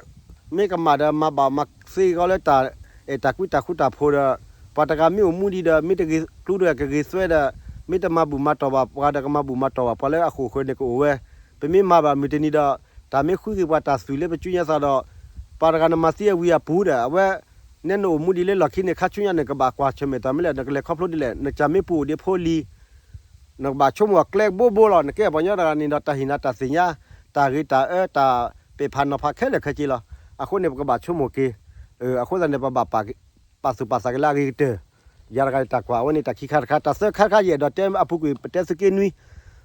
မ့ၢ်ကမၣ်ဒီး မၤဘၣ်မၤသ့ဃီလၢတၢ်အဲၣ်တၢ်ကွံတၢ်ဃူတၢ်ဖိးဒီး ပှၤတဂၤမ့ၢ်အိၣ်မူဒံးဒီး မ့ၢ်တဂ့ၤကျူဒီးကဂ့ၤသွဲဒီး မ့ၢ်တမၤဘူၣ်မၤတီၢ်ဘၣ်ပှၤဒီး ကမၤဘူၣ်မၤတီၢ်ဘၣ်ပှၤလၢအဃိာ်ဃၢၤန့ၣ်ကအိၣ်ဝဲ. ပမ့ၢ်မၤဘၣ်မုၢ်တနံၤဒီး တၢ်မ့ၢ်ဃုက့ၤပှၤတၢ်သွံၣ်လၢပစုညါသးဒီး ပှၤတဂၤနမၤသံအဝံၤအပူၤဒီး အဝဲ နဲနအိၣ်မူဒံးလၢလီၢ်ခံန့ၣ် ခါဆူညါနကဘၣ်ကွၢ်ဆၢၣ်မဲာ်တၢ်မနုၤလဲၣ် နကလဲၤခီဖျိဒ်လဲၣ် နကၢ်မ့ၢ်ပူၤအိၣ်ဒံးဖိလံ နကဘၣ်ဆိကမိၣ်အကျဲဘိဘိလီၤ. နကဲပှၤကညီတဂၤန့ၣ်ဒီး တၢ်ဟ့ၣ်နၤတၢ်သ့ၣ်ညါ တၢ်ဂ့ၤတၢ်အၢ တၢ်ပဲာ်ဖးနီၤဖးခဲလၢာ်ခဲဆ့လီၤ. အဃိန့ၣ် ပကဘၣ်ဆိကမိၣ်က့ၤ အဃိသတးန့ၣ် ပဘၣ်ပာ်သူၣ်ပာ်သးက့ၤလၢအဂ့ၤကတၢၢ်. ယၤတဂၤန့ၣ် တၢ်ကွၢ်အဝဲန့ၣ်တၢ်ခံခါတခါ တၢ်သၢခါတခါယအဲၣ်ဒိးတဲအပူၤကွံာ် ပတဲသုးက့နွံ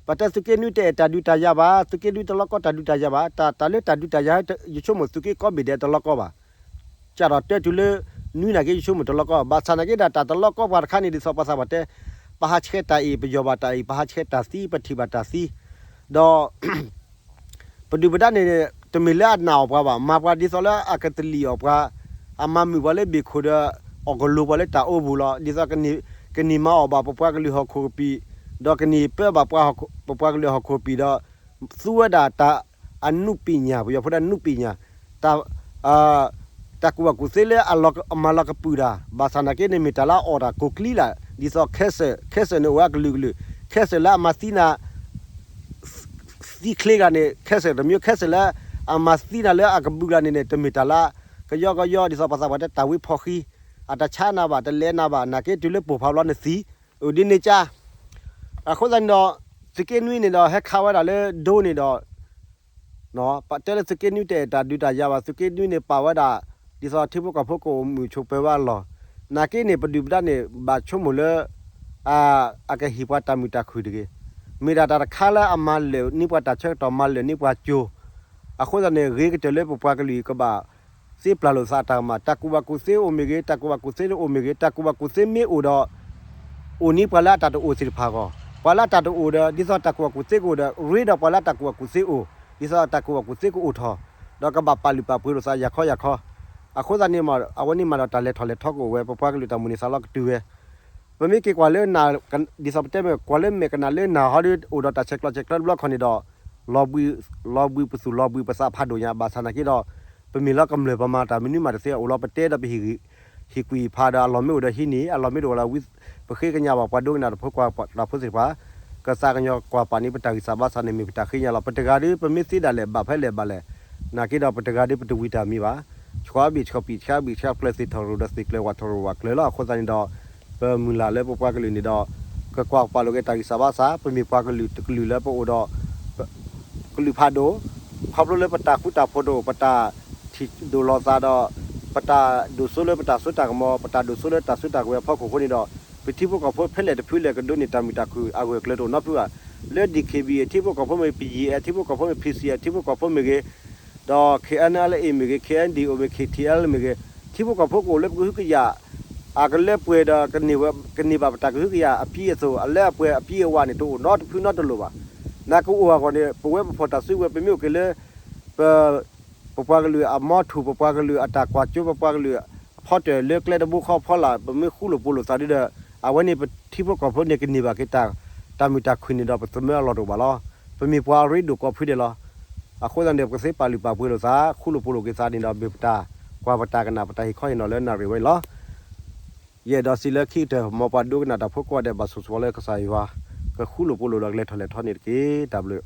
ပတဲသုးက့နွံတအဲၣ်တၢ်ဒုးတၢ်ယၤဘၣ် သုးက့နွံတလီၤကီတၢ်ဒုးတၢ်ယၤဘၣ် တၢ် တၢ်လၢတၢ်ဒုးတၢ်ယၤ ယဆိကမိၣ်သုးက့ကိးဘ့ၣ်ဒဲးတလီၤကီဘၣ် စးထီၣ်တဲတုၤလၢ နွံနာ်က့ ယဆိကမိၣ်တလီၤကီ ဘၣ်ဆၣ်နာ်က့ဒီး တၢ်တလီၤကီပှၤတခါန့ၣ် ဒ်သိးပှၤသးပှၢ်တဲ ပဟးဆှဲးတၢ်အံၤ ပယီၤဘၣ်တၢ်အံၤ ပဟးဆှဲးတၢ်သံ ပထံၣ်ဘၣ်တၢ်သံ ဒီး ပဒုၣ်ပဒါန့ၣ် တမ့ၢ်လၢအနာ်အီၤပှၤဘၣ် မၤပှၤဒ်သိးလၢအကတလံၣ်အီၤပှၤ အမၤမုာ်ပှၤလၢဘ့ၣ်ခိၣ်ဒီး အီၣ်ကလိၤပှၤလၢတၢ်အိပူၤလီၤ. ဒ်သိး ကန့ၢ်မၤအီၣ်ဘၣ်ပပှၤကလုာ်ဟီၣ်ခိၣ်ကပံာ် ဒီးကန့ၢ်ပၢဘၣ်ပပှၤကလုာ်ဟီၣ်ခိၣ်ကပံာ်ဒီး သူဝဲဒၣ်တၢ် အနုပညာ ပယီၤဖိတဲ နုပညာ တၢ် တၢ်ကူၣ်ဘၣ်ကူၣ်သ့လၢအလီၤကပံာ်တၢ် ဘၣ်ဆၣ်နာ်က့န့ၣ် မ့ၢ်တၢ်လၢအအီၣ်တၢ်ကိးကျံလၢ် ဒ်သိး cancer cancer န့ၣ်အိၣ်ဝဲအကလုာ်ကလုာ် cancer လၢအမၤသံနၤ သံချ့ဂၤန့ၣ် cancer တမံၤ cancer လၢအမၤသံနၤလၢအကဘုးဂၤန့ၣ်န့ၣ် တမ့ၢ်တၢ်လၢ ကယီကယီ ဒ်သိးပှၤသးပှၢ်တဲ တၢ်ဝံဖီၣ်ဃံ အတဆါနၤဘၣ် တလဲၤနၤဘၣ် နာ်က့တုၤလၢပိာ်ဖးဘျီနသံ အိၣ်ဒ်န့ၣ်ကါ အဃိသတးန့ၣ်ဒီး သုးက့နွံန့ၣ်ဒီး ဟဲခးဝဲဒၣ်လၢဒိန့ၣ်ဒီး ပတဲလၢသုးက့နွံတအဲၣ်တၢ်ဒုးတၢ်ယၤဘၣ် သုးက့နွံန့ၣ်ပာ်ဝဲဒၣ် ဒ်သိးထံဖိကီၢ်ဖိကအိၣ်မုာ်ဆိးပၢၤဝဲအလီၢ် နာ်က့န့ၣ် ပဒုၣ်ပဒါန့ၣ် ဘၣ်ဆိကမိၣ်လၢ အကဟ့ၣ်ပှၤတၢ်မုာ်တၢ်ခုၣ်တဂ့ၤ မ့ၢ်ဒၣ်တၢ်တခါလၢအမၤလၢာ်န့ၢ်ပှၤတၢ်ဆၢကတီၢ် မၤလၢာ်န့ၢ်ပှၤကၠိ အဃိသတးန့ၣ် ဂ့ၤကတၢၢ်လၢပပှၤကလုာ်ကဘၣ်သ့ပျၢ်လိာ်သးအတၢ်ကမၣ်, တၢ်ကူၣ်ဘၣ်ကူၣ်သ့အိၣ်မ့ၢ်ဂ့ၤ, တၢ်ကူၣ်ဘၣ်ကူၣ်သ့တအိၣ်မ့ၢ်ဂ့ၤ, တၢ်ကူၣ်ဘၣ်ကူၣ်သ့မ့ၢ်အိၣ်ဒီး အိၣ်န့ၢ်ပှၤလၢအတၢ်တအိၣ်သ့ၣ်တဖၣ်အဂီၢ်, ပှၤလၢအတၢ်တအိၣ်ဒီး ဒ်သိးတၢ်ကူၣ်ဘၣ်ကူၣ်သ့ကအိၣ်ဒီး ရ့ဒီးပှၤလၢအတၢ်ကူၣ်ဘၣ်ကူၣ်သ့အိၣ်, ဒ်သိးတၢ်ကူၣ်ဘၣ်ကူၣ်သ့ကအိၣ်ထီၣ်, ဒီးကဘၣ်ပာ်လုၢ်ပာ်ပှ့ၤလိာ်သးယၤခီယၤခီ. အဃိသတးန့ၣ် အဝဲန့ၣ်မးဒီး တၢ်လဲၤထီၣ်လဲၤထီကအိၣ်ဝဲ, ပပှၤကလုာ်တၢ်မုၢ်လၢ်သးလီကတုၤဝဲ. ပမ့ၢ်က့ၤကွၢ်လၢ ဒ်သိးပတဲမ့ၢ် ကွၢ်လၢမဲာ်ကနၣ်လၢနၢ်ဟီဒီး အိၣ်ဒီးတၢ်ဆဲးကျိးဆဲးကျၢတဘျီခီန့ၣ်ဒီး လီၤဘှံးပသူၣ်လီၤဘှံးပသးဖးဒိၣ်ညါ ဘၣ်ဆၣ်သနာ်က့ဒီး ပမ့ၢ်လၢကမျၢၢ်ပမၤတၢ်မနုၤမးတသ့ အိၣ်လီၤပတဲဒီးပဟံၣ်ကွံာ်ဖးဒီး အလီၢ်မ့ၢ်အိၣ်ဒီးဟံးန့ၢ်, အလီၢ်မ့ၢ်တအိၣ်လၢ ပဃ့ကညးဘၣ်ပှၤဒိကနၣ်တၢ်ဖိခွါတၢ်ဖိသ့ၣ်တဖၣ်, ကသးကညီၤကွၢ်ပာ်န့ၢ်ပတၢ်ဂံၢ်စၢ်ဘါစၢ်န့ၣ် မ့ၢ်ပတၢ်ဃ့ကညးလီၤ. ပတဂၤဒီး ပမ့ၢ်သ့ဒၣ်လဲာ်ဘၣ်ဖဲလဲၣ်ဘၣ်လဲၣ်, သနာ်က့ဒီး ပတဂၤဒီး ပတဝံၤတၢ်မံၤဘၣ်. ဆှီဘ့ၣ်ဆှီပံာ် ဆှီဘ့ၣ်ဆှီကျၢၤ သ့ၣ်ထီၣ်ရိၣ်ဒီးသ့ၣ်ကျၢၤ ဝၣ်ထီၣ်ရိၣ်ဝၣ်ကျၢၤလီၤ. အဃိသတးန့ၣ်ဒီး ပမုၢ်လၢ်လၢပပှၤကလုာ်န့ၣ်ဒီး ကကွၢ်ပာ်လိာ်က့ၤတၢ်ဂံၢ်စၢ်ဘါစၢ်, ပမ့ၢ်ပှၤကလုာ်တကလုာ်လၢပအိၣ်ဒီး ကလုာ်ဖးဒိၣ်, ခီဖျိလၢပတၢ်ဃူတၢ်ဖိးတအိၣ်, ပတၢ်ထံၣ်ဒိၣ်လီၤသးဒီး ပတၢ်ဒိၣ်စိလၢပတၢ်စိတၢ်ကမီၤ, ပတၢ်ဒိၣ်စိလၢတၢ်စိတၢ်ကမီၤအဖီခိၣ်အဃိန့ၣ်ဒီး ပထံဖိကီၢ်ဖိဖဲလဲၣ်တဖုလဲၣ် ကဒိးန့ၢ်တၢ်မုာ်တၢ်ခုၣ်အဂၢၢ်အကျၢၤတအိၣ်နီတဖုဘၣ်. လၢ DKBA ထံဖိကီၢ်ဖိမ့ၢ်ဂ့ၤ, ပယီၤထံဖိကီၢ်ဖိမ့ၢ်ဂ့ၤ, PC ထံဖိကီၢ်ဖိမ့ၢ်ဂ့ၤ, ဒီး KNLA မ့ၢ်ဂ့ၤ, KNDO မ့ၢ်ဂ့ၤ, KTLA မ့ၢ်ဂ့ၤ, ထံဖိကီၢ်ဖိကအိၣ်လၢပကဟုကယာ် အကလၢပှဲၤဒီး ကန့ၢ်ဘၣ်ပတၢ်ကဟုကယာ်အဖံအသိး အလၢအပှဲၤအဖံအဝါန့ၣ် တအိၣ်နီတဖုနီတလိၤဘၣ်. နာ်ကအိၣ်အဂီၢ်န့ၣ် ပဝဲပဖီၣ်တၢ်စုကဝဲၤ ပမ့ၢ်အိၣ်က့ၤလၢ ပ ပပှၤကလုာ်အမီထူၣ်, ပပှၤကလုာ်အတၢ်ကွၢ်စိ, ပပှၤကလုာ်အဖီတၢၣ်လၢကျဲတဘိဃီဖီလာ် ပမ့ၢ်ဃူလိာ်ဖိးလိာ်သးဒ်ဒီး အဝဲန့ၣ်ပထံဖိကီၢ်ဖိန့ၣ် ကန့ၢ်ဘၣ်က့ၤ တၢ်မုာ်တၢ်ခုၣ်န့ၣ်ဒီး ပသမၢအလီၢ်တအိၣ်ဘၣ်လီၤ. ပမ့ၢ်ပှၤအရ့ဒိၣ်ကိးဖုဒဲးလီၤ. အဃိသတးန့ၣ် ပကသ့ပာ်လုၢ်ပာ်ပှ့ၤလိာ်သး ဃူလိာ်ဖိးလိာ်က့ၤသးန့ၣ်ဒီး မ့ၢ်ပတၢ်ကွၢ်ပတၢ်ကနၣ် ပတၢ်ဟ့ၣ်ခီဟ့ၣ်နီၤလၢနၣ်ရံၣ်ဝဲန့ၣ်လီၤ. ယအဲၣ်ဒိးစံးလၢခံကတၢၢ် မ်ပှၤဒိကနၣ်တၢ်ဖိကိးဂၤဒဲး ဘၣ်ဆိၣ်ဂ့ၤလၢကစၢ်ယွၤ ကဃူလိာ်ဖိးလိာ်ဒီးကလဲၤထီၣ်လဲၤထီန့ၣ်တက့ၢ်. တၢ်ဘျုး